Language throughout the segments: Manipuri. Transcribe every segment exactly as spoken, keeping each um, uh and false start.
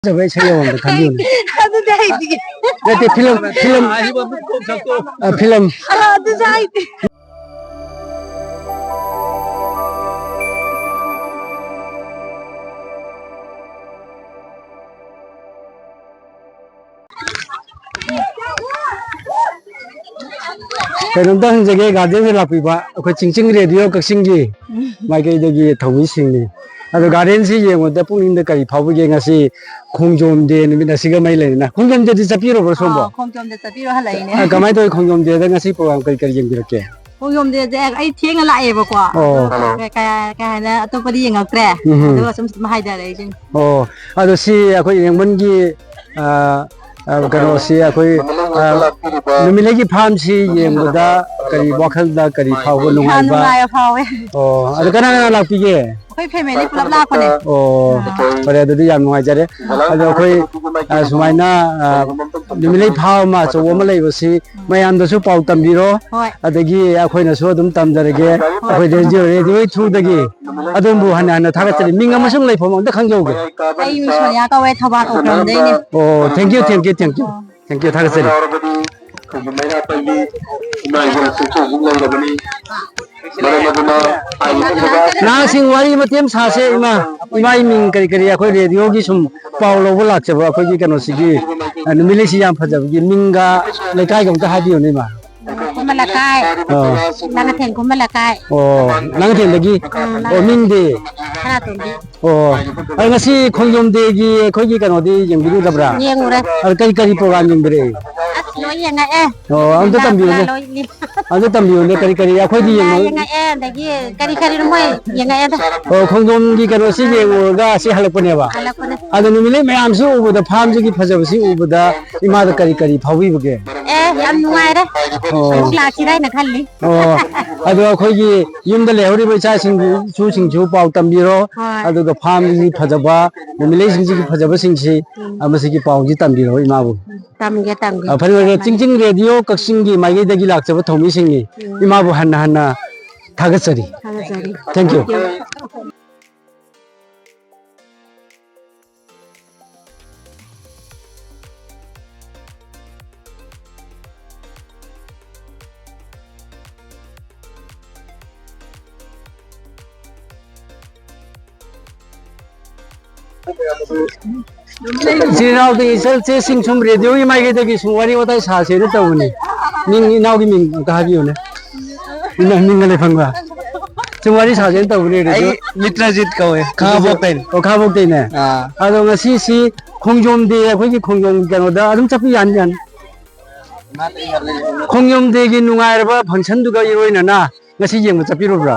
ꯐꯖꯕ ꯏꯁꯩ ꯑꯃꯃꯝꯇ ꯈꯟꯕꯤꯌꯨꯅꯦ꯫ ꯑꯗꯨꯗꯤ ꯍꯩꯇꯤꯌꯦ꯫ ꯅꯠꯇꯦ, ꯐꯤꯂꯝ, ꯐꯤꯂꯝ꯫ ꯑ, ꯐꯤꯂꯝ꯫ ꯑ, ꯑꯗꯨꯁꯨ ꯍꯩꯇꯦ꯫ ꯀꯩꯅꯣꯝꯇ ꯍꯪꯖꯒꯦ, ꯒꯥꯔꯗꯦꯟꯗ ꯂꯥꯛꯄꯤꯕ ꯑꯩꯈꯣꯏ ꯆꯤꯡꯆꯤꯡ ꯔꯦꯗꯤꯑꯣ ꯀꯛꯆꯤꯡꯒꯤ ꯃꯥꯏꯀꯩꯗꯒꯤ ꯊꯧꯃꯤꯁꯤꯡꯅꯤ꯫ ꯑꯗꯣ ꯒꯥꯔꯗꯦꯟꯁꯤ ꯌꯦꯡꯕꯗ ꯄꯨꯛꯅꯤꯡꯗ ꯀꯔꯤ ꯐꯥꯎꯕꯤꯒꯦ? ꯉꯁꯤ ꯈꯣꯡꯖꯣꯝ ꯗꯦ ꯅꯨꯃꯤꯠ ꯑꯁꯤꯒ ꯃꯔꯤ ꯂꯩꯅꯅ, ꯈꯣꯡꯖꯣꯝ ꯗꯦꯗꯤ ꯆꯠꯄꯤꯔꯕ꯭ꯔꯣ ꯁꯣꯝꯕꯣ? ꯑꯥ, ꯈꯣꯡꯖꯣꯝꯗ ꯆꯠꯄꯤꯔꯣ ꯍꯜꯂꯛꯏꯅꯦ꯫ ꯑ, ꯀꯃꯥꯏꯅ ꯇꯧꯋꯤ ꯈꯣꯡꯖꯣꯝ ꯗꯦꯗ ꯉꯁꯤ ꯄ꯭ꯔꯣꯒ꯭ꯔꯥꯝ ꯀꯔꯤ ꯀꯔꯤ ꯌꯦꯡꯕꯤꯔꯛꯀꯦ? ꯈꯣꯡꯖꯣꯝ ꯗꯦꯁꯦ ꯑꯩ ꯊꯦꯡꯅ ꯂꯥꯛꯑꯦꯕꯀꯣ꯫ ꯑꯣ꯫ ꯑꯗꯣ ꯀꯩ, ꯀꯩ, ꯀꯩ ꯍꯥꯏꯅ ꯑꯇꯣꯞꯄꯗꯤ ꯌꯦꯡꯉꯛꯇ꯭ꯔꯦ꯫ ꯎꯝ꯫ ꯑꯗꯨꯒ ꯁꯨꯝ, ꯁꯨꯝ ꯍꯥꯏꯊꯔꯛꯏꯁꯤꯅꯤ꯫ ꯑꯣ, ꯑꯗꯣ ꯁꯤ ꯑꯩꯈꯣꯏ ꯌꯦꯡꯕꯟꯒꯤ, ꯑ, ꯑ, ꯀꯩꯅꯣꯁꯤ ꯑꯩꯈꯣꯏ, ꯑ, ꯅꯨꯃꯤꯠꯂꯩꯒꯤ ꯐꯥꯝꯁꯤ ꯌꯦꯡꯕꯗ ꯀꯔꯤ ꯋꯥꯈꯜꯗ ꯀꯔꯤ ꯐꯥꯎꯕ, ꯌꯥꯝ ꯅꯨꯡꯉꯥꯏꯕ? ꯅꯨꯡꯉꯥꯏꯕ ꯐꯥꯎꯋꯦ꯫ ꯑꯣ, ꯑꯗꯣ ꯀꯅꯥ ꯀꯅꯥ ꯂꯥꯛꯄꯤꯒꯦ? ꯑꯩꯈꯣꯏ ꯐꯦꯃꯤꯂꯤ ꯄꯨꯂꯞ ꯂꯥꯛꯄꯅꯦ꯫ ꯑꯣ, ꯑꯥ꯫ ꯐꯔꯦ, ꯑꯗꯨꯗꯤ ꯌꯥꯝ ꯅꯨꯡꯉꯥꯏꯖꯔꯦ꯫ ꯑꯗꯣ ꯑꯩꯈꯣꯏ, ꯑ, ꯁꯨꯃꯥꯏꯅ, ꯑ, ꯅꯨꯃꯤꯠꯂꯩ ꯐꯥꯝ ꯑꯃ ꯑꯆꯧꯕ ꯑꯃ ꯂꯩꯕꯁꯤ ꯃꯌꯥꯝꯗꯁꯨ ꯄꯥꯎ ꯇꯝꯕꯤꯔꯣ꯫ ꯍꯣꯏ꯫ ꯑꯗꯒꯤ ꯑꯩꯈꯣꯏꯅꯁꯨ ꯑꯗꯨꯝ ꯇꯝꯖꯔꯒꯦ꯫ ꯍꯣꯏ꯫ ꯑꯩꯈꯣꯏ ꯔꯦꯗꯤꯑꯣ, ꯔꯦꯗꯤꯑꯣꯒꯤ ꯊ꯭ꯔꯨꯗꯒꯤ ꯑꯗꯣꯝꯕꯨ ꯍꯟꯅ ꯍꯟꯅ ꯊꯥꯒꯠꯆꯔꯤ꯫ ꯃꯤꯡ ꯑꯃꯁꯨꯡ ꯂꯩꯐꯝ ꯑꯝꯇ ꯈꯪꯖꯍꯧꯒꯦ꯫ ꯑꯩ ꯃꯤꯡ ꯁꯣꯅꯤꯌꯥ ꯀꯧꯋꯦ, ꯊꯧꯕꯥꯜ ꯈꯣꯡꯖꯣꯝꯗꯩꯅꯦ꯫ ꯑꯣ, thank you, thank you, thank you꯫ ꯑꯣ꯫ Thank you, ꯊꯥꯒꯠꯆꯔꯤ꯫ ꯅꯍꯥꯁꯤꯡ ꯋꯥꯔꯤ ꯃꯇꯦꯛ ꯑꯃ ꯁꯥꯁꯦ, ꯏꯃꯥ꯫ ꯏꯃꯥꯒꯤ ꯃꯤꯡ ꯀꯔꯤ ꯀꯔꯤ? ꯑꯩꯈꯣꯏ ꯔꯦꯗꯤꯑꯣꯒꯤ ꯁꯨꯝ ꯄꯥꯎ ꯂꯧꯕ ꯂꯥꯛꯆꯕ ꯑꯩꯈꯣꯏꯒꯤ ꯀꯩꯅꯣꯁꯤꯒꯤ, ꯑ, ꯅꯨꯃꯤꯠꯂꯩꯁꯤ ꯌꯥꯝ ꯐꯖꯕꯒꯤ ꯃꯤꯡꯒ ꯂꯩꯀꯥꯏꯒ ꯑꯝꯇ ꯍꯥꯏꯕꯤꯌꯨꯅꯦ, ꯏꯃꯥ꯫ ꯈꯨꯃꯟ ꯂꯩꯀꯥꯏ꯫ ꯑꯥ꯫ ꯂꯥꯡꯉꯊꯦꯜ ꯈꯨꯃꯟ ꯂꯩꯀꯥꯏ꯫ ꯑꯣ, ꯂꯥꯡꯉꯊꯦꯜꯗꯒꯤ? ꯑꯥ, ꯑꯣ, ꯂꯥꯡꯉꯊꯦꯜ꯫ ꯃꯤꯡꯗꯤ? ꯁꯅꯥꯇꯣꯝꯕꯤ꯫ ꯑꯣ, ꯑꯗꯣ ꯉꯁꯤ ꯈꯣꯡꯖꯣꯝ ꯗꯦꯒꯤ ꯑꯩꯈꯣꯏꯒꯤ ꯀꯩꯅꯣꯗꯤ ꯌꯦꯡꯕꯤꯔꯨꯗꯕ꯭ꯔꯥ? ꯌꯦꯡꯉꯨꯔꯦ꯫ ꯑꯗꯣ ꯀꯔꯤ ꯀꯔꯤ ꯄ꯭ꯔꯣꯒ꯭ꯔꯥꯝ ꯌꯦꯡꯕꯤꯔꯛꯏ? ꯑꯁ, ꯂꯣꯏ ꯌꯦꯡꯉꯛꯑꯦ꯫ ꯑꯣ, ꯑꯝꯇ ꯂꯤꯂꯥ ꯇꯝꯕꯤꯌꯨꯅꯦ꯫ ꯐꯤꯂꯥ ꯂꯣꯏ ꯌꯦꯡ-, ꯑꯝꯇ ꯇꯝꯕꯤꯌꯨꯅꯦ, ꯀꯔꯤ ꯀꯔꯤ ꯑꯩꯈꯣꯏꯗꯤ ꯂꯤꯂꯥ ꯌꯦꯡꯉꯣ-, ꯌꯦꯡꯉꯛꯑꯦ, ꯑꯗꯒꯤ ꯀꯔꯤ ꯀꯔꯤꯅꯣ ꯃꯣꯏ ꯌꯦꯡꯉꯛꯑꯦꯗ꯫ ꯑꯣ, ꯈꯣꯡꯖꯣꯝꯒꯤ ꯀꯩꯅꯣꯁꯤ ꯌꯦꯡꯉꯨꯔꯒ ꯑꯁꯤ ꯍꯜꯂꯛꯄꯅꯦꯕ? ꯍꯜꯂꯛꯄꯅꯦ꯫ ꯑꯗꯣ ꯅꯨꯃꯤꯠꯂꯩ ꯃꯌꯥꯝꯁꯤ ꯎꯕꯗ, ꯐꯥꯝꯁꯤꯒꯤ ꯐꯖꯕꯁꯤ ꯎꯕꯗ ꯏꯃꯥꯗ ꯀꯔꯤ ꯀꯔꯤ ꯐꯥꯎꯕꯤꯕꯒꯦ? ꯑꯦ, ꯌꯥꯝ ꯅꯨꯡꯉꯥꯏꯔꯦ꯫ ꯑꯣ꯫ ꯑꯃꯨꯛ ꯂꯥꯛꯈꯤꯗꯥꯏꯅ ꯈꯜꯂꯤ꯫ ꯑꯣ, ꯑꯗꯣ ꯑꯩꯈꯣꯏꯒꯤ ꯌꯨꯝꯗ ꯂꯩꯍꯧꯔꯤꯕ ꯏꯆꯥꯁꯤꯡꯁꯨ, ꯏꯁꯨꯁꯤꯡꯁꯨ ꯄꯥꯎ ꯇꯝꯕꯤꯔꯣ꯫ ꯍꯣꯏ꯫ ꯑꯗꯨꯒ ꯐꯥꯝꯒꯤ ꯐꯖꯕ, ꯅꯨꯃꯤꯠꯂꯩꯁꯤꯡꯁꯤꯒꯤ ꯐꯖꯕꯁꯤꯡꯁꯤ, ꯎꯝ꯫ ꯃꯁꯤꯒꯤ ꯄꯥꯎꯁꯤ ꯇꯝꯕꯤꯔꯣ ꯏꯃꯥꯕꯨ꯫ ꯇꯝꯒꯦ, ꯇꯝꯒꯦ꯫ ꯑ, ꯐꯔꯦ, ꯐꯔꯦ꯫ ꯇꯝꯃꯒꯦ꯫ ꯆꯤꯡꯆꯤꯡ ꯔꯦꯗꯤꯑꯣ ꯀꯛꯆꯤꯡꯒꯤ ꯃꯥꯏꯀꯩꯗꯒꯤ ꯂꯥꯛꯆꯕ ꯊꯧꯃꯤꯁꯤꯡꯅꯤ꯫ ꯎꯝ꯫ ꯏꯃꯥꯕꯨ ꯍꯟꯅ ꯍꯟꯅ ꯊꯥꯒꯠꯆꯔꯤ꯫ ꯊꯥꯒꯠꯆꯔꯤ꯫ Thank you꯫ Thank you꯫ ꯏꯆꯤꯜ ꯏꯅꯥꯎꯗꯒꯤ ꯏꯆꯜ ꯏꯆꯦꯁꯤꯡ ꯁꯨꯝ ꯔꯦꯗꯤꯑꯣꯒꯤ ꯃꯥꯏꯀꯩꯗꯒꯤ ꯁꯨꯝ ꯋꯥꯔꯤ ꯋꯥꯇꯥꯏ ꯁꯥꯁꯦꯅ ꯇꯧꯕꯅꯤ꯫ ꯃꯤꯡ, ꯏꯅꯥꯎꯒꯤ ꯃꯤꯡ ꯑꯝꯇ ꯍꯥꯏꯕꯤꯌꯨꯅꯦ꯫ ꯏꯅꯥꯎ ꯃꯤꯡꯒ ꯂꯩꯐꯝꯒ꯫ ꯁꯨꯝ ꯋꯥꯔꯤ ꯁꯥꯁꯦꯅ ꯇꯧꯕꯅꯦ ꯔꯦꯗꯤꯑꯣ꯫ ꯑꯩ ꯃꯤꯇ꯭ꯔꯖꯤꯠ ꯀꯧꯋꯦ, ꯈꯥꯉꯕꯣꯛꯇꯩꯅꯦ꯫ ꯑꯣ, ꯈꯥꯉꯕꯣꯛꯇꯩꯅꯦ꯫ ꯑꯥ꯫ ꯑꯗꯣ ꯉꯁꯤꯁꯤ ꯈꯣꯡꯖꯣꯝ ꯗꯦ, ꯑꯩꯈꯣꯏꯒꯤ ꯈꯣꯡꯖꯣꯝ ꯀꯩꯅꯣꯗ ꯑꯗꯨꯝ ꯆꯠꯄꯤ ꯌꯥꯅꯤ, ꯌꯥꯅꯤ꯫ ꯈꯣꯡꯖꯣꯝ ꯗꯦꯒꯤ ꯅꯨꯡꯉꯥꯏꯔꯕ ꯐꯪꯁꯟꯗꯨꯒ ꯏꯔꯣꯏꯅꯅ ꯉꯁꯤ ꯌꯦꯡꯕ ꯆꯠꯄꯤꯔꯨꯕ꯭ꯔꯥ?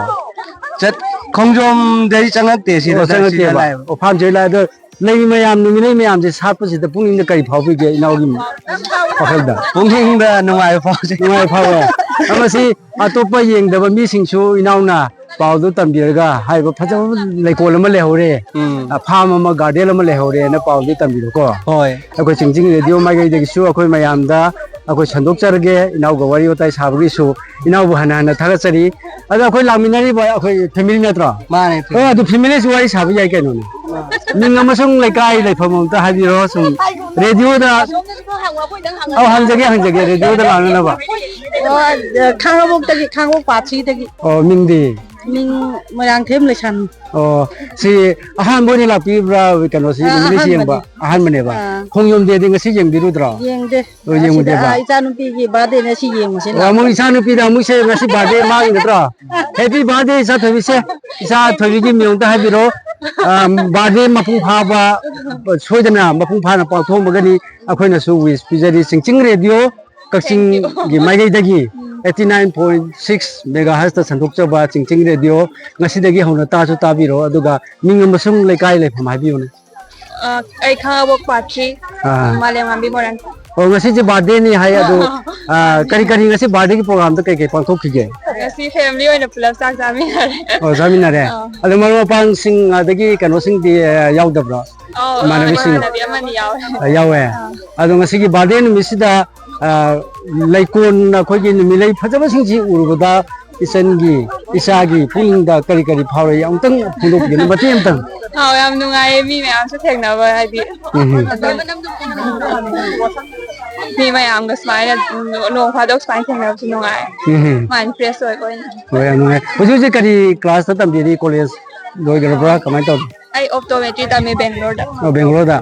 ꯆꯠ-, ꯈꯣꯡꯖꯣꯝꯗꯗꯤ ꯆꯪꯉꯛꯇꯦ, ꯁꯤꯗ ꯑꯣ, ꯁꯤꯗ ꯆꯪꯉꯛꯇꯦꯕ꯫ ꯂꯥꯛꯑꯦꯕ꯫ ꯑꯣ, ꯐꯥꯝ ꯁꯤꯗ ꯂꯥꯛꯑꯦ꯫ ꯑꯗꯣ ꯂꯩ ꯃꯌꯥꯝ, ꯅꯨꯃꯤꯠꯂꯩ ꯃꯌꯥꯝꯁꯦ ꯁꯥꯠꯄꯁꯤꯗ ꯄꯨꯛꯅꯤꯡꯗ ꯀꯔꯤ ꯐꯥꯎꯕꯤꯒꯦ ꯏꯅꯥꯎꯒꯤ ꯋꯥꯈꯜꯗ? ꯄꯨꯛꯅꯤꯡꯗ ꯅꯨꯡꯉꯥꯏꯕ ꯐꯥꯎꯖꯩ꯫ ꯅꯨꯡꯉꯥꯏꯕ ꯐꯥꯎꯋꯦ꯫ ꯑꯃꯁꯤ ꯑꯇꯣꯞꯄ ꯌꯦꯡꯗꯕ ꯃꯤꯁꯤꯡꯁꯨ ꯏꯅꯥꯎꯅ ꯄꯥꯎꯗꯨ ꯇꯝꯕꯤꯔꯒ ꯍꯥꯏꯔꯤꯕ ꯐꯖꯕ ꯂꯩꯀꯣꯜ ꯑꯃ ꯂꯩꯍꯧꯔꯦ, ꯎꯝ꯫ ꯑ, ꯐꯥꯝ ꯑꯃ, ꯒꯥꯔꯗꯦꯟ ꯑꯃ ꯂꯩꯍꯧꯔꯦꯅ ꯄꯥꯎꯗꯤ ꯇꯝꯕꯤꯔꯣꯀꯣ꯫ ꯍꯣꯏ꯫ ꯑꯩꯈꯣꯏ ꯆꯤꯡꯖꯤꯡ ꯔꯦꯗꯤꯑꯣ ꯃꯥꯏꯀꯩꯗꯒꯤꯁꯨ ꯑꯩꯈꯣꯏ ꯃꯌꯥꯝꯗ ꯑꯩꯈꯣꯏ ꯁꯟꯗꯣꯛꯆꯔꯒꯦ, ꯏꯅꯥꯎꯒ ꯋꯥꯔꯤ ꯋꯥꯇꯥꯏ ꯁꯥꯕꯒꯤꯁꯨ ꯏꯅꯥꯎꯕꯨ ꯍꯟꯅ ꯍꯟꯅ ꯊꯥꯒꯠꯆꯔꯤ꯫ ꯑꯗꯣ ꯑꯩꯈꯣꯏ ꯂꯥꯛꯃꯤꯟꯅꯔꯤꯕ ꯑꯩꯈꯣꯏ ꯐꯦꯃꯤꯂꯤ ꯅꯠꯇ꯭ꯔꯣ? ꯃꯥꯅꯦ, ꯍꯣꯏ, ꯐꯦꯃꯤꯂꯤ꯫ ꯑꯗꯨ ꯐꯦꯃꯤꯂꯤꯁꯨ ꯋꯥꯔꯤ ꯁꯥꯕ ꯌꯥꯏ ꯀꯩꯅꯣꯅꯦ꯫ ꯑꯥ꯫ ꯃꯤꯡ ꯑꯃꯁꯨꯡ ꯂꯩꯀꯥꯏ ꯂꯩꯐꯝ ꯑꯝꯇ ꯍꯥꯏꯕꯤꯔꯣ, ꯁꯨꯝ ꯔꯦꯗꯤꯑꯣꯗ꯫ ꯑꯁꯣꯝꯗꯁꯨ ꯍꯪꯉꯣ, ꯑꯩꯈꯣꯏꯗꯪ ꯍꯪꯉꯣ꯫ ꯑꯧ, ꯍꯪꯖꯒꯦ, ꯍꯪꯖꯒꯦ, ꯔꯦꯗꯤꯑꯣꯗ ꯂꯥꯛꯅꯅꯕ꯫ ꯑꯣ, ꯈꯥꯡꯉꯕꯣꯛꯇꯒꯤ, ꯈꯥꯡꯉꯕꯣꯛ ꯄꯥꯠ ꯊ꯭ꯔꯤꯗꯒꯤ꯫ ꯑꯣ, ꯃꯤꯡꯗꯤ? ꯃꯤꯡ ꯃꯣꯏꯔꯥꯡꯊꯦꯝ ꯂꯩꯁꯥꯃꯤ꯫ ꯑꯣ, ꯁꯤ ꯑꯍꯥꯟꯕ ꯑꯣꯏꯅ ꯂꯥꯛꯄꯤꯕ꯭ꯔꯥ ꯀꯩꯅꯣꯁꯤ, ꯑꯥ, ꯅꯨꯃꯤꯠ ꯅꯤꯅꯤ ꯑꯍꯥꯟꯕꯅꯤ꯫ ꯌꯦꯡꯕ? ꯑꯍꯥꯟꯕꯅꯦꯕ꯫ ꯑꯥ꯫ ꯈꯣꯡꯖꯣꯝ ꯗꯦꯗꯤ ꯉꯁꯤ ꯌꯦꯡꯕꯤꯔꯨꯗ꯭ꯔꯣ? ꯌꯦꯡꯗꯦ꯫ ꯑꯣ, ꯌꯦꯡꯉꯨꯗꯦꯕ꯫ ꯑꯁꯤꯗ ꯏꯆꯥꯅꯨꯄꯤꯒꯤ ꯕꯥꯔꯗꯦꯅꯦ, ꯁꯤ ꯌꯦꯡꯉꯨꯁꯦ ꯑꯣ, ꯑꯃꯨꯛ ꯂꯥꯛꯄ꯫ ꯏꯆꯥꯅꯨꯄꯤꯗ ꯑꯃꯨꯛꯁꯦ ꯉꯁꯤ ꯕꯥꯔꯗꯦ ꯃꯥꯒꯤ ꯅꯠꯇ꯭ꯔꯣ? ꯍꯦꯄꯤ ꯕꯥꯔꯗꯦ ꯏꯆꯥ ꯊꯣꯏꯕꯤꯁꯦ꯫ ꯏꯆꯥ ꯊꯣꯏꯕꯤꯒꯤ ꯃꯤꯡ ꯑꯝꯇ ꯍꯥꯏꯕꯤꯔꯣ꯫ ꯑꯥ, ꯕꯥꯔꯗꯦ ꯃꯄꯨꯡ ꯐꯥꯕ, ꯁꯣꯏꯗꯅ ꯃꯄꯨꯡ ꯐꯥꯅ ꯄꯥꯡꯊꯣꯛꯑꯝꯃꯒꯅꯤ꯫ ꯑꯩꯈꯣꯏꯅꯁꯨ ꯋꯤꯁ ꯄꯤꯖꯔꯤ꯫ ꯆꯤꯡꯆꯤꯡ ꯔꯦꯗꯤꯑꯣ ꯀꯛꯆꯤꯡꯒꯤ ꯃꯥꯏꯀꯩꯗꯒꯤ ꯎꯝ꯫ Eighty nine point six mega ꯍꯔꯠꯁꯇ ꯁꯟꯗꯣꯛꯆꯕ ꯆꯤꯡꯆꯤꯡ ꯔꯦꯗꯤꯑꯣ ꯉꯁꯤꯗꯒꯤ ꯍꯧꯅ ꯇꯥꯁꯨ ꯇꯥꯕꯤꯔꯣ, ꯑꯗꯨꯒ ꯃꯤꯡ ꯑꯃꯁꯨꯡ ꯂꯩꯀꯥꯏ ꯂꯩꯐꯝ ꯍꯥꯏꯕꯤꯌꯨꯅꯦ꯫ ꯑ, ꯑꯩ ꯈꯥꯉꯕꯣꯛ ꯄꯥꯠ ꯊ꯭ꯔꯤ, ꯑꯥ꯫ ꯃꯥꯂꯦꯝꯉꯥꯝꯕꯤ ꯃꯣꯏꯔꯥꯡ꯫ ꯑꯣ, ꯉꯁꯤꯁꯦ ꯕꯥꯔꯗꯦꯅꯤ ꯍꯥꯏ, ꯑꯗꯣ, ꯑꯥ, ꯀꯔꯤ ꯀꯔꯤ ꯉꯁꯤ ꯕꯥꯔꯗꯦꯒꯤ ꯄ꯭ꯔꯣꯒ꯭ꯔꯥꯝꯗ ꯀꯩ ꯀꯩ ꯄꯥꯡꯊꯣꯛꯈꯤꯒꯦ? ꯉꯁꯤ ꯐꯦꯃꯤꯂꯤ ꯑꯣꯏꯅ ꯄꯨꯂꯞ ꯆꯥꯛ ꯆꯥꯃꯤꯟꯅꯔꯦ꯫ ꯑꯣ, ꯆꯥꯃꯤꯟꯅꯔꯦ꯫ ꯑꯥ꯫ ꯑꯗꯣ ꯃꯔꯨꯞ ꯃꯄꯥꯡꯁꯤꯡ ꯑꯗꯒꯤ ꯀꯩꯅꯣꯁꯤꯡꯗꯤ, ꯑ, ꯌꯥꯎꯗꯕ꯭ꯔꯣ? ꯑꯧ, ꯏꯃꯥꯟꯅꯕꯤꯁꯤꯡ? ꯏꯃꯥꯟꯅꯕꯤ ꯑꯃꯅꯤ ꯌꯥꯎꯋꯦ꯫ ꯑ, ꯌꯥꯎꯋꯦ꯫ ꯑꯥ꯫ ꯑꯗꯣ ꯉꯁꯤꯒꯤ ꯕꯥꯔꯗꯦ ꯅꯨꯃꯤꯠꯁꯤꯗ, ꯑ, ꯂꯩꯀꯣꯜ, ꯑꯩꯈꯣꯏꯒꯤ ꯅꯨꯃꯤꯠꯂꯩ ꯐꯖꯕꯁꯤꯡꯁꯤ ꯎꯔꯨꯕꯗ ꯏꯆꯟꯒꯤ, ꯏꯆꯥꯒꯤ ꯄꯨꯛꯅꯤꯡꯗ ꯀꯔꯤ ꯀꯔꯤ ꯐꯥꯎꯔꯛꯏ? ꯑꯃꯨꯛꯇꯪ ꯐꯣꯡꯗꯣꯛꯄꯤꯌꯨꯅꯦ, ꯃꯇꯦꯛ ꯑꯃꯇꯪ꯫ ꯑꯥꯎ, ꯌꯥꯝ ꯅꯨꯡꯉꯥꯏꯌꯦ ꯃꯤ ꯃꯌꯥꯝꯁꯨ ꯊꯦꯡꯅꯕ, ꯍꯥꯏꯗꯤ ꯎꯝ꯫ ꯑꯗꯨꯝ ꯃꯤ ꯃꯌꯥꯝꯒ ꯁꯨꯃꯥꯏꯅ ꯅꯣꯡ ꯐꯥꯗꯣꯛ ꯁꯨꯃꯥꯏꯅ ꯊꯦꯡꯅꯕꯁꯨ ꯅꯨꯡꯉꯥꯏ꯫ ꯎꯝ꯫ ꯃꯥꯏꯟ ꯐ꯭ꯔꯦꯁ ꯑꯣꯏꯕ ꯑꯣꯏꯅ꯫ ꯍꯣꯏ, ꯌꯥꯝ ꯅꯨꯡꯉꯥꯏ꯫ ꯍꯧꯖꯤꯛ ꯍꯧꯖꯤꯛ ꯀꯔꯤ ꯀ꯭ꯂꯥꯁꯇ ꯇꯝꯕꯤꯔꯤ, ꯀꯣꯂꯦꯖ? ꯂꯣꯏꯈ꯭ꯔꯕ꯭ꯔꯥ? ꯀꯃꯥꯏꯅ ꯇꯧꯔꯤ? ꯑꯩ ꯑꯣꯞꯇꯣꯃꯦꯇ꯭ꯔꯤ ꯇꯝꯃꯦ ꯕꯦꯡꯒ꯭ꯂꯣꯔꯗ꯫ ꯑꯣ, ꯕꯦꯡꯒ꯭ꯂꯣꯔꯗ꯫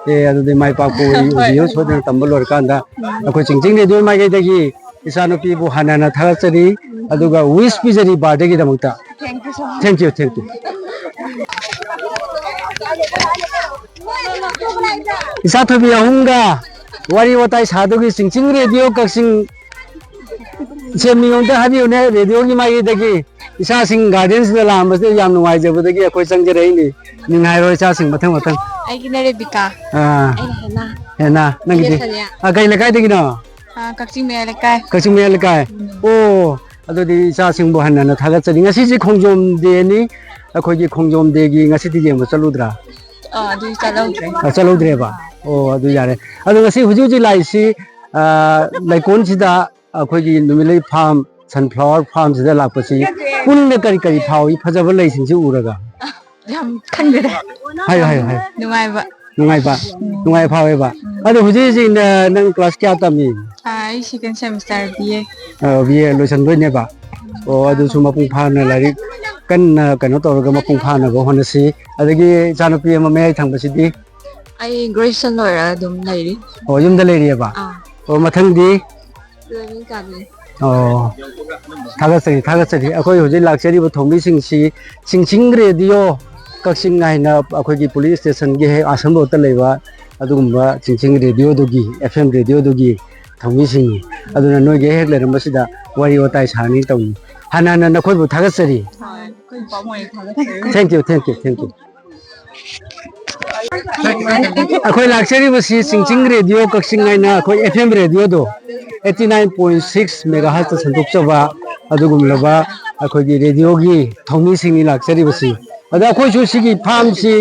ꯑꯦ, ꯑꯗꯨꯗꯤ ꯃꯥꯏ ꯄꯥꯛꯄ ꯑꯣꯏꯕꯤꯌꯨ꯫ ꯁꯣꯏꯗꯅ ꯇꯝꯕ ꯂꯣꯏꯔꯀꯥꯟꯗ ꯑꯩꯈꯣꯏ ꯆꯤꯡꯆꯤꯡ ꯔꯦꯗꯤꯑꯣ ꯃꯥꯏꯀꯩꯗꯒꯤ ꯏꯆꯥꯅꯨꯄꯤꯕꯨ ꯍꯟꯅ ꯍꯟꯅ ꯊꯥꯒꯠꯆꯔꯤ, ꯑꯗꯨꯒ ꯋꯤꯁ ꯄꯤꯖꯔꯤ ꯕꯥꯔꯗꯦꯒꯤꯗꯃꯛꯇ꯫ Thank you so much. Thank you, thank you. ꯏꯆꯥ ꯊꯣꯏꯕꯤ ꯑꯍꯨꯝꯒ ꯋꯥꯔꯤ ꯋꯥꯇꯥꯏ ꯁꯥꯗꯨꯒꯤ ꯆꯤꯡꯆꯤꯡ ꯔꯦꯗꯤꯑꯣ ꯀꯛꯆꯤꯡ ꯁꯦ ꯃꯤꯉꯣꯟꯗ ꯍꯥꯏꯕꯤꯌꯨꯅꯦ, ꯔꯦꯗꯤꯑꯣꯒꯤ ꯃꯥꯏꯀꯩꯗꯒꯤ ꯏꯆꯥꯁꯤꯡ ꯒꯥꯔꯗꯦꯟꯁꯤꯗ ꯂꯥꯛꯑꯝꯕꯁꯤꯗ ꯌꯥꯝ ꯅꯨꯡꯉꯥꯏꯖꯕꯗꯒꯤ ꯑꯩꯈꯣꯏ ꯆꯪꯖꯔꯛꯏꯅꯤ꯫ ꯃꯤꯡ ꯍꯥꯏꯔꯣ ꯏꯆꯥꯁꯤꯡ ꯃꯊꯪ ꯃꯊꯪ꯫ ꯑꯩꯒꯤꯅ ꯔꯦꯕꯤꯀꯥ꯫ ꯑꯥ, ꯑꯩꯅ ꯍꯦꯅꯥ꯫ ꯍꯦꯅꯥ, ꯅꯪꯒꯤꯗꯤ? ꯑꯩꯅ ꯁꯅꯤꯌꯥ꯫ ꯑꯥ, ꯀꯩ ꯂꯩꯀꯥꯏꯗꯒꯤꯅꯣ? ꯑꯥ, ꯀꯛꯆꯤꯡ ꯃꯌꯥꯏ ꯂꯩꯀꯥꯏ꯫ ꯀꯛꯆꯤꯡ ꯃꯌꯥꯏ ꯂꯩꯀꯥꯏ꯫ ꯑꯣ, ꯑꯗꯨꯗꯤ ꯏꯆꯥꯁꯤꯡꯕꯨ ꯍꯟꯅ ꯍꯟꯅ ꯊꯥꯒꯠꯆꯔꯤ꯫ ꯉꯁꯤꯁꯦ ꯈꯣꯡꯖꯣꯝ ꯗꯦꯅꯤ, ꯑꯩꯈꯣꯏꯒꯤ ꯈꯣꯡꯖꯣꯝ ꯗꯦꯒꯤ ꯉꯁꯤꯗꯤ ꯌꯦꯡꯕ ꯆꯠꯂꯨꯗ꯭ꯔꯥ? ꯑꯥ, ꯑꯗꯨꯗꯤ ꯆꯠꯍꯧꯗ꯭ꯔꯦ꯫ ꯑ, ꯆꯠꯍꯧꯗ꯭ꯔꯦꯕ? ꯑꯣ, ꯑꯗꯨ ꯌꯥꯔꯦ꯫ ꯑꯗꯣ ꯉꯁꯤ ꯍꯧꯖꯤꯛ ꯍꯧꯖꯤꯛ ꯂꯥꯛꯏꯁꯤ, ꯑ, ꯂꯩꯀꯣꯜꯁꯤꯗ ꯑꯩꯈꯣꯏꯒꯤ ꯅꯨꯃꯤꯠꯂꯩ ꯐꯥꯝ, ꯁꯟꯐ꯭ꯂꯥꯋꯔ ꯐꯥꯝꯁꯤꯗ ꯂꯥꯛꯄꯁꯤ ꯄꯨꯟꯅ ꯀꯔꯤ ꯀꯔꯤ ꯐꯥꯎꯏ, ꯐꯖꯕ ꯂꯩꯁꯤꯡꯁꯤ ꯎꯔꯒ? ꯌꯥꯝ ꯈꯪꯗꯦꯗ꯫ ꯍꯥꯏꯌꯨ, ꯍꯥꯏꯌꯨ, ꯍꯥꯏꯌꯨ꯫ ꯅꯨꯡꯉꯥꯏꯕ꯫ ꯅꯨꯡꯉꯥꯏꯕ? ꯅꯨꯡꯉꯥꯏꯕ ꯐꯥꯎꯋꯦꯕ? ꯑꯗꯣ ꯍꯧꯖꯤꯛ ꯍꯧꯖꯤꯛ ꯅ-, ꯅꯪ ꯀ꯭ꯂꯥꯁ ꯀꯌꯥ ꯇꯝꯃꯤ? ꯑꯥ, ꯑꯩ second semester B A꯫ ꯑ, B A ꯂꯣꯏꯁꯤꯟꯗꯣꯏꯅꯦꯕ? ꯑꯣ, ꯑꯗꯨꯁꯨ ꯃꯄꯨꯡ ꯐꯥꯅ ꯂꯥꯏꯔꯤꯛ ꯀꯟꯅ ꯀꯩꯅꯣ ꯇꯧꯔꯒ ꯃꯄꯨꯡ ꯐꯥꯅꯕ ꯍꯣꯠꯅꯁꯤ꯫ ꯑꯗꯒꯤ ꯏꯆꯥꯅꯨꯄꯤ ꯑꯃ ꯃꯌꯥꯏ ꯊꯪꯕꯁꯤꯗꯤ? ꯑꯩ graduation ꯂꯣꯏꯔꯒ ꯑꯗꯨꯝ ꯂꯩꯔꯤ꯫ ꯑꯣ, ꯌꯨꯝꯗ ꯂꯩꯔꯤꯑꯕ? ꯑꯥ꯫ ꯑꯣ, ꯃꯊꯪꯗꯤ? Eleven ꯀꯥꯕꯤ꯫ ꯑꯣ, ꯊꯥꯒꯠꯆꯔꯤ, ꯊꯥꯒꯠꯆꯔꯤ꯫ ꯑꯩꯈꯣꯏ ꯍꯧꯖꯤꯛ ꯂꯥꯛꯆꯔꯤꯕ ꯊꯧꯃꯤꯁꯤꯡꯁꯤ ꯆꯤꯡꯆꯤꯡ ꯔꯦꯗꯤꯑꯣ ꯀꯛꯆꯤꯡ ꯍꯥꯏꯅ ꯑꯩꯈꯣꯏꯒꯤ police stationꯒꯤ ꯍꯦꯛ ꯑꯁꯝꯕ ꯂꯩꯕ ꯑꯗꯨꯒꯨꯝꯕ ꯆꯤꯡꯆꯤꯡ ꯔꯦꯗꯤꯑꯣꯗꯨꯒꯤ, F M ꯔꯦꯗꯤꯑꯣꯗꯨꯒꯤ ꯊꯧꯃꯤꯁꯤꯡꯅꯤ꯫ ꯑꯗꯨꯅ ꯅꯣꯏꯒꯤ ꯍꯦꯛ ꯂꯩꯔꯝꯕꯁꯤꯗ ꯋꯥꯔꯤ ꯋꯥꯇꯥꯏ ꯁꯥꯅꯤ ꯇꯧꯅꯤ꯫ ꯍꯥꯟꯅ ꯍꯥꯟꯅ ꯅꯈꯣꯏꯕꯨ ꯊꯥꯒꯠꯆꯔꯤ꯫ ꯑꯩꯈꯣꯏ ꯄꯥꯕꯨꯡ ꯑꯣꯏꯅ ꯊꯥꯒꯠꯆꯔꯤ꯫ Thank you, thank you, thank you꯫ ꯑꯩꯈꯣꯏ ꯂꯥꯛꯆꯔꯤꯕꯁꯤ ꯆꯤꯡꯆꯤꯡ ꯔꯦꯗꯤꯑꯣ ꯀꯛꯆꯤꯡ ꯍꯥꯏꯅ ꯑꯩꯈꯣꯏ F M ꯔꯦꯗꯤꯑꯣꯗꯣ eighty nine point six megahertzꯇ ꯁꯟꯗꯣꯛꯆꯕ ꯑꯗꯨꯒꯨꯝꯂꯕ ꯑꯩꯈꯣꯏꯒꯤ ꯔꯦꯗꯤꯑꯣꯒꯤ ꯊꯧꯃꯤꯁꯤꯡꯅꯤ ꯂꯥꯛꯆꯔꯤꯕꯁꯤ꯫ ꯑꯗ ꯑꯩꯈꯣꯏꯁꯨ ꯁꯤꯒꯤ ꯐꯥꯝꯁꯤ,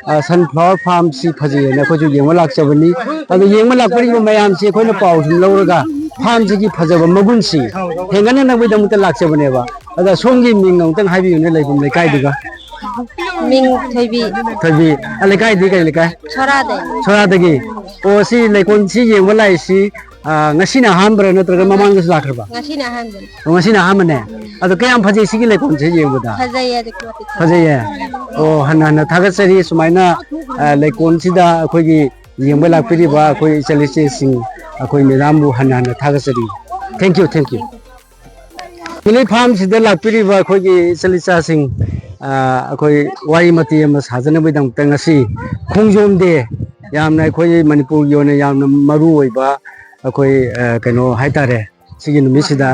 ꯑ, sunflower farmꯁꯤ ꯐꯖꯩꯌꯦꯅ ꯑꯩꯈꯣꯏꯁꯨ ꯌꯦꯡꯕ ꯂꯥꯛꯆꯕꯅꯤ꯫ ꯑꯗꯣ ꯌꯦꯡꯕ ꯂꯥꯛꯄꯤꯔꯤꯕ ꯃꯌꯥꯝꯁꯤ ꯑꯩꯈꯣꯏꯅ ꯄꯥꯎ ꯁꯨꯝ ꯂꯧꯔꯒ ꯐꯥꯝꯁꯤꯒꯤ ꯐꯖꯕ ꯃꯒꯨꯟꯁꯤ ꯍꯦꯟꯒꯠꯅꯅꯕꯒꯤꯗꯃꯛꯇ ꯂꯥꯛꯆꯕꯅꯦꯕ꯫ ꯑꯗ ꯁꯣꯝꯒꯤ ꯃꯤꯡ ꯑꯃꯨꯛꯇꯪ ꯍꯥꯏꯕꯤꯌꯨꯅꯦ, ꯂꯩꯐꯝ ꯂꯩꯀꯥꯏꯗꯨꯒ꯫ ꯃꯤꯡ ꯊꯣꯏꯕꯤ꯫ ꯊꯣꯏꯕꯤ, ꯑ, ꯂꯩꯀꯥꯏꯗꯤ ꯀꯔꯤ ꯂꯩꯀꯥꯏ? ꯁꯣꯔꯥꯗꯩ꯫ ꯁꯣꯔꯥꯗꯒꯤ꯫ ꯑꯣ, ꯁꯤ ꯂꯩꯀꯣꯜꯁꯤ ꯌꯦꯡꯕ ꯂꯥꯛꯏꯁꯤ ꯑ, ꯉꯁꯤꯅ ꯑꯍꯥꯟꯕꯔꯥ ꯅꯠꯇ꯭ꯔꯒ ꯃꯃꯥꯡꯗꯁꯨ ꯂꯥꯛꯈ꯭ꯔꯕ? ꯉꯁꯤꯅ ꯑꯍꯥꯟꯕꯅꯤ꯫ ꯑꯣ, ꯉꯁꯤꯅ ꯑꯍꯥꯟꯕꯅꯦ꯫ ꯑꯗꯣ ꯀꯌꯥꯝ ꯐꯖꯩ ꯁꯤꯒꯤ ꯂꯩꯀꯣꯜꯁꯦ ꯌꯦꯡꯕꯗ? ꯐꯖꯩꯌꯦ, ꯑꯗꯨꯛꯀꯤ ꯃꯇꯤꯛ ꯐꯖꯩ꯫ ꯐꯖꯩꯌꯦ꯫ ꯑꯣ, ꯍꯟꯅ ꯍꯟꯅ ꯊꯥꯒꯠꯆꯔꯤ ꯁꯨꯃꯥꯏꯅ, ꯑ, ꯂꯩꯀꯣꯜꯁꯤꯗ ꯑꯩꯈꯣꯏꯒꯤ ꯌꯦꯡꯕ ꯂꯥꯛꯄꯤꯔꯤꯕ ꯑꯩꯈꯣꯏ ꯏꯆꯜ ꯏꯆꯦꯁꯤꯡ, ꯑꯩꯈꯣꯏ ꯃꯦꯗꯥꯝꯕꯨ ꯍꯟꯅ ꯍꯟꯅ ꯊꯥꯒꯠꯆꯔꯤ꯫ Thank you, thank you꯫ Family Farmꯁꯤꯗ ꯂꯥꯛꯄꯤꯔꯤꯕ ꯑꯩꯈꯣꯏꯒꯤ ꯏꯆꯜ ꯏꯆꯥꯁꯤꯡ, ꯑ, ꯑꯩꯈꯣꯏ ꯋꯥꯔꯤ ꯃꯇꯦꯛ ꯑꯃ ꯁꯥꯖꯅꯕꯒꯤꯗꯃꯛꯇ ꯉꯁꯤ ꯈꯣꯡꯖꯣꯝ Day, ꯌꯥꯝꯅ ꯑꯩꯈꯣꯏ ꯃꯅꯤꯄꯨꯔꯒꯤ ꯑꯣꯏꯅ ꯌꯥꯝꯅ ꯃꯔꯨ ꯑꯣꯏꯕ ꯑꯩꯈꯣꯏ, ꯑ, ꯀꯩꯅꯣ ꯍꯥꯏꯇꯥꯔꯦ, ꯁꯤꯒꯤ ꯅꯨꯃꯤꯠꯁꯤꯗ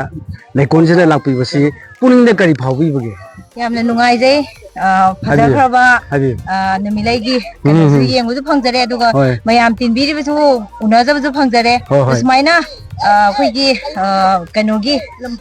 ꯂꯩꯀꯣꯜꯁꯤꯗ ꯂꯥꯛꯄꯤꯕꯁꯤ ꯄꯨꯛꯅꯤꯡꯗ ꯀꯔꯤ ꯐꯥꯎꯕꯤꯕꯒꯦ? ꯌꯥꯝꯅ ꯅꯨꯡꯉꯥꯏꯖꯩ꯫ ꯑ, ꯍꯥꯏꯕꯤꯌꯨ, ꯐꯖꯈ꯭ꯔꯕ, ꯍꯥꯏꯕꯤꯌꯨ꯫ ꯑ, ꯅꯨꯃꯤꯠꯂꯩꯒꯤ ꯎꯝ, ꯀꯩꯅꯣꯁꯨ ꯎꯝ꯫ ꯌꯦꯡꯕꯁꯨ ꯐꯪꯖꯔꯦ, ꯑꯗꯨꯒ ꯍꯣꯏ꯫ ꯃꯌꯥꯝ ꯇꯤꯟꯕꯤꯔꯤꯕꯁꯨ ꯎꯅꯖꯕꯁꯨ ꯐꯪꯖꯔꯦ꯫ ꯍꯣꯏ, ꯍꯣꯏ꯫ ꯑꯁꯨꯃꯥꯏꯅ, ꯑ, ꯑꯩꯈꯣꯏꯒꯤ, ꯑ, ꯀꯩꯅꯣꯒꯤ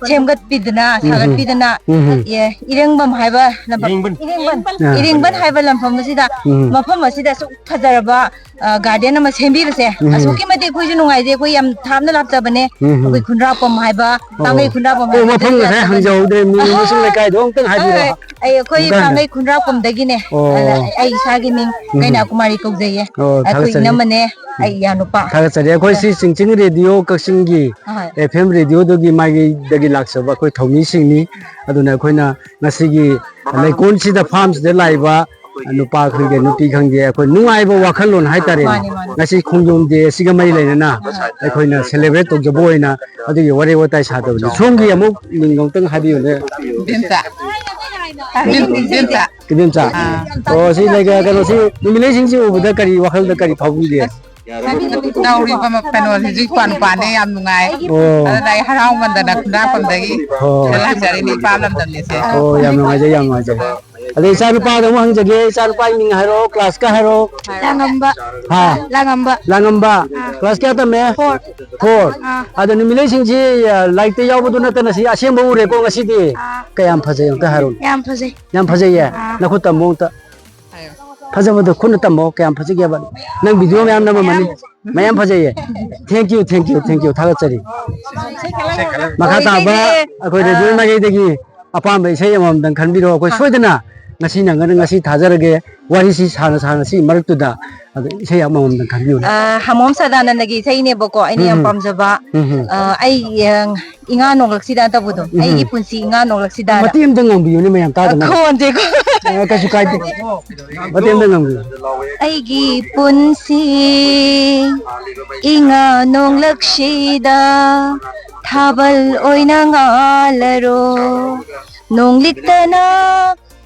ꯁꯦꯝꯒꯠꯄꯤꯗꯅ, ꯎꯝ, ꯎꯝ꯫ ꯁꯥꯒꯠꯄꯤꯗꯅ, ꯎꯝ, ꯎꯝ꯫ ꯑꯦ, ꯏꯔꯦꯡꯕꯝ ꯍꯥꯏꯕ ꯂꯝꯐꯝ, ꯏꯔꯦꯡꯕꯟ꯫ ꯏꯔꯦꯡꯕꯟ, ꯑꯥ꯫ ꯏꯔꯦꯡꯕꯟ ꯍꯥꯏꯕ ꯂꯝꯐꯝ ꯑꯁꯤꯗ, ꯎꯝ꯫ ꯃꯐꯝ ꯑꯁꯤꯗ ꯑꯁꯨꯛ ꯐꯖꯔꯕ, ꯑ, garden ꯑꯃ ꯁꯦꯝꯕꯤꯕꯁꯦ ꯎꯝ꯫ ꯑꯁꯨꯛꯀꯤ ꯃꯇꯤꯛ ꯑꯩꯈꯣꯏꯁꯨ ꯅꯨꯡꯉꯥꯏꯖꯩ꯫ ꯑꯩꯈꯣꯏ ꯌꯥꯝ ꯊꯥꯞꯅ ꯂꯥꯛꯆꯕꯅꯦ꯫ ꯎꯝ꯫ ꯑꯩꯈꯣꯏ ꯈꯨꯟꯗ꯭ꯔꯥꯛꯄꯝ ꯍꯥꯏꯕ, ꯑꯣ꯫ ꯄꯥꯡꯒꯩ ꯈꯨꯟꯗ꯭ꯔꯥꯛꯄꯝ ꯑꯣ, ꯍꯥꯏꯕ ꯃꯐꯝ ꯑꯗꯨꯗ ꯉꯁꯥꯏ ꯂꯥꯛꯆꯕꯅꯦ꯫ ꯍꯪꯖꯍꯧꯗ꯭ꯔꯦ꯫ ꯃꯤꯡ ꯑꯃꯁꯨꯡ ꯂꯩꯀꯥꯏꯗꯣ ꯑꯝꯇꯪ ꯍꯥꯏꯕꯤꯔꯣ꯫ ꯍꯣꯏ, ꯑꯩ, ꯑꯩꯈꯣꯏ ꯑꯃꯨꯛꯀ ꯍꯟꯅ꯫ ꯄꯥꯡꯒꯩ ꯈꯨꯟꯗ꯭ꯔꯥꯛꯄꯝꯗꯒꯤꯅꯦ꯫ ꯑꯣ꯫ ꯑꯗ ꯑꯩ ꯏꯁꯥꯒꯤ ꯃꯤꯡ ꯎꯝ꯫ ꯀꯩꯅꯥ ꯀꯨꯃꯥꯔꯤ ꯀꯧꯖꯩꯌꯦ꯫ ꯑꯣ, ꯑꯩꯈꯣꯏ ꯊꯥꯒꯠꯆꯔꯤ꯫ ꯏꯅꯝꯃꯅꯦ, ꯎꯝ꯫ ꯑꯩ ꯏꯌꯥꯅꯨꯄꯥ꯫ ꯊꯥꯒꯠꯆꯔꯤ꯫ ꯑꯩꯈꯣꯏ ꯁꯤ ꯆꯤꯡꯆꯤꯡ ꯔꯦꯗꯤꯑꯣ ꯀꯛꯆꯤꯡꯒꯤ ꯍꯣꯏ꯫ F M ꯔꯦꯗꯤꯑꯣꯗꯨꯒꯤ ꯃꯥꯏꯀꯩꯗꯒꯤ ꯂꯥꯛꯆꯕ ꯑꯩꯈꯣꯏ ꯊꯧꯃꯤꯁꯤꯡꯅꯤ꯫ ꯑꯗꯨꯅ ꯑꯩꯈꯣꯏꯅ ꯉꯁꯤꯒꯤ ꯂꯩꯀꯣꯜꯁꯤꯗ, farmꯁꯤꯗ ꯂꯥꯛꯏꯕ ꯅꯨꯄꯥ ꯈꯪꯗꯦ, ꯅꯨꯄꯤ ꯈꯪꯗꯦ, ꯑꯩꯈꯣꯏ ꯅꯨꯡꯉꯥꯏꯕ ꯋꯥꯈꯜꯂꯣꯟ ꯍꯥꯏꯇꯥꯔꯦꯅꯦ꯫ ꯃꯥꯅꯤ, ꯃꯥꯅꯤ꯫ ꯉꯁꯤ ꯈꯣꯡꯖꯣꯝ Day ꯑꯁꯤꯒ ꯃꯔꯤ ꯂꯩꯅꯅ ꯑꯩꯈꯣꯏꯅ celebrate ꯇꯧꯖꯕ ꯑꯣꯏꯅ ꯑꯗꯨꯒꯤ ꯋꯥꯔꯤ ꯋꯥꯇꯥꯏ ꯁꯥꯗꯕꯅꯤ꯫ ꯁꯣꯝꯒꯤ ꯑꯃꯨꯛ ꯃꯤꯡ ꯑꯃꯨꯛꯇꯪ ꯍꯥꯏꯕꯤꯌꯨꯅꯦ꯫ ꯏꯕꯦꯝꯆꯥ꯫ ꯏꯕꯦꯝꯆꯥ꯫ ꯏꯕꯦꯝꯆꯥ꯫ ꯑꯥ꯫ ꯑꯣ, ꯁꯤ ꯂꯩ-, ꯀꯩꯅꯣꯁꯤ ꯅꯨꯃꯤꯠꯂꯩꯁꯤꯡꯁꯤ ꯎꯕꯗ ꯀꯔꯤ ꯋꯥꯈꯜꯗ ꯀꯔꯤ ꯐꯥꯎꯕꯤꯒꯦ? ꯑꯁ, ꯇꯧꯔꯤꯕ ꯃ-, ꯀꯩꯅꯣꯁꯤꯁꯨ ꯏꯄꯥ ꯅꯨꯄꯥꯅꯦ, ꯌꯥꯝ ꯅꯨꯡꯉꯥꯏ꯫ ꯑꯣ꯫ ꯑꯗꯨꯅ ꯑꯩ ꯍꯔꯥꯎꯃꯟꯗꯅ ꯈꯨꯟꯗ꯭ꯔꯥꯛꯄꯝꯗꯒꯤ ꯑꯣ꯫ ꯂꯥꯛꯆꯔꯤꯅꯤ, ꯏꯄꯥ ꯂꯝꯗꯝꯅꯤꯁꯦ꯫ ꯑꯣ, ꯌꯥꯝ ꯅꯨꯡꯉꯥꯏꯖꯩ, ꯌꯥꯝ ꯅꯨꯡꯉꯥꯏꯖꯩ꯫ ꯑꯗꯩ ꯏꯆꯥ ꯅꯨꯄꯥꯗ ꯑꯃꯨꯛ ꯍꯪꯖꯒꯦ, ꯏꯆꯥ ꯅꯨꯄꯥꯒꯤ ꯃꯤꯡ ꯍꯥꯏꯔꯛꯑꯣ, class ꯀꯌꯥ ꯍꯥꯏꯔꯛꯑꯣ? ꯂꯥꯡꯉꯝꯕ꯫ ꯍꯥ? ꯂꯥꯡꯉꯝꯕ꯫ ꯂꯥꯡꯉꯝꯕ꯫ ꯑꯥ꯫ Class ꯀꯌꯥ ꯇꯝꯃꯦ? Four꯫ Four꯫ ꯑꯥ꯫ ꯑꯗꯣ ꯅꯨꯃꯤꯠꯂꯩꯁꯤꯡꯁꯤ, ꯑ, ꯂꯥꯏꯔꯤꯛꯇ ꯌꯥꯎꯕꯗꯨ ꯅꯠꯇꯅ ꯁꯤ ꯑꯁꯦꯡꯕ ꯎꯔꯦꯀꯣ ꯉꯁꯤꯗꯤ꯫ ꯑꯥ꯫ ꯀꯌꯥꯝ ꯐꯖꯩ ꯑꯝꯇ ꯍꯥꯏꯔꯣꯅꯦ꯫ ꯌꯥꯝ ꯐꯖꯩ꯫ ꯌꯥꯝ ꯐꯖꯩꯌꯦ? ꯑꯥ꯫ ꯅꯈꯨꯠ ꯇꯝꯃꯣ ꯑꯝꯇ꯫ ꯐꯖꯕꯗꯣ ꯈꯨꯠꯅ ꯇꯝꯃꯣ, ꯀꯌꯥꯝ ꯐꯖꯒꯦꯕ? ꯅꯪ video ꯃꯌꯥꯝ ꯅꯝꯃꯝꯃꯅꯤ꯫ ꯃꯌꯥꯝ ꯐꯖꯩꯌꯦ꯫ Thank you, thank you, thank you, ꯊꯥꯒꯠꯆꯔꯤ꯫ ꯃꯈꯥ ꯇꯥꯕ ꯑꯩꯈꯣꯏ ꯔꯦꯗꯤꯑꯣ ꯑꯥ꯫ ꯃꯥꯏꯀꯩꯗꯒꯤ ꯑꯄꯥꯝꯕ ꯏꯁꯩ ꯑꯃꯃꯝꯗꯪ ꯈꯟꯕꯤꯔꯣ꯫ ꯑꯩꯈꯣꯏ ꯑꯥ꯫ ꯁꯣꯏꯗꯅ ꯉꯁꯤ ꯅꯪꯒꯅꯤ, ꯉꯁꯤ ꯊꯥꯖꯔꯒꯦ꯫ ꯋꯥꯔꯤꯁꯤ ꯁꯥꯅ ꯁꯥꯅ ꯁꯤ ꯃꯔꯛꯇꯨꯗ ꯑꯗꯨ ꯏꯁꯩ ꯑꯃꯃꯝꯗꯪ ꯈꯟꯕꯤꯌꯨꯅꯦ꯫ ꯑ, ꯍꯃꯣꯝ ꯁꯗꯥꯅꯟꯗꯒꯤ ꯏꯁꯩꯅꯦꯕꯀꯣ, ꯑꯩꯅ ꯌꯥꯝ ꯎꯝ꯫ ꯄꯥꯝꯖꯕ꯫ ꯎꯝ ꯍꯝ꯫ ꯑ, ꯑꯩ, ꯑ, ꯏꯉꯥ ꯅꯣꯡꯂꯛꯁꯤꯗ ꯇꯧꯕꯗꯣ, ꯎꯝ꯫ ꯑꯩꯒꯤ ꯄꯨꯟꯁꯤ ꯏꯉꯥ ꯅꯣꯡꯂꯛꯁꯤꯗ꯫ ꯃꯇꯦꯛ ꯑꯝꯇ ꯉꯪꯕꯤꯌꯨꯅꯦ ꯃꯌꯥꯝ ꯇꯥꯗꯅꯕ꯫ ꯈꯣꯟꯁꯦꯀꯣ꯫ ꯑ, ꯀꯩꯁꯨ ꯀꯥꯏꯗꯦ꯫ ꯃꯇꯦꯛ ꯑꯝꯇ ꯉꯪꯕꯤꯌꯨ꯫ ꯑꯩꯒꯤ ꯄꯨꯟꯁꯤ ꯏꯉꯥ ꯅꯣꯡꯂꯛꯁꯤꯗ ꯊꯥꯕꯜ ꯑꯣꯏꯅ ꯉꯥꯜꯂꯔꯣ꯫ ꯅꯣꯡꯂꯤꯛꯇꯅ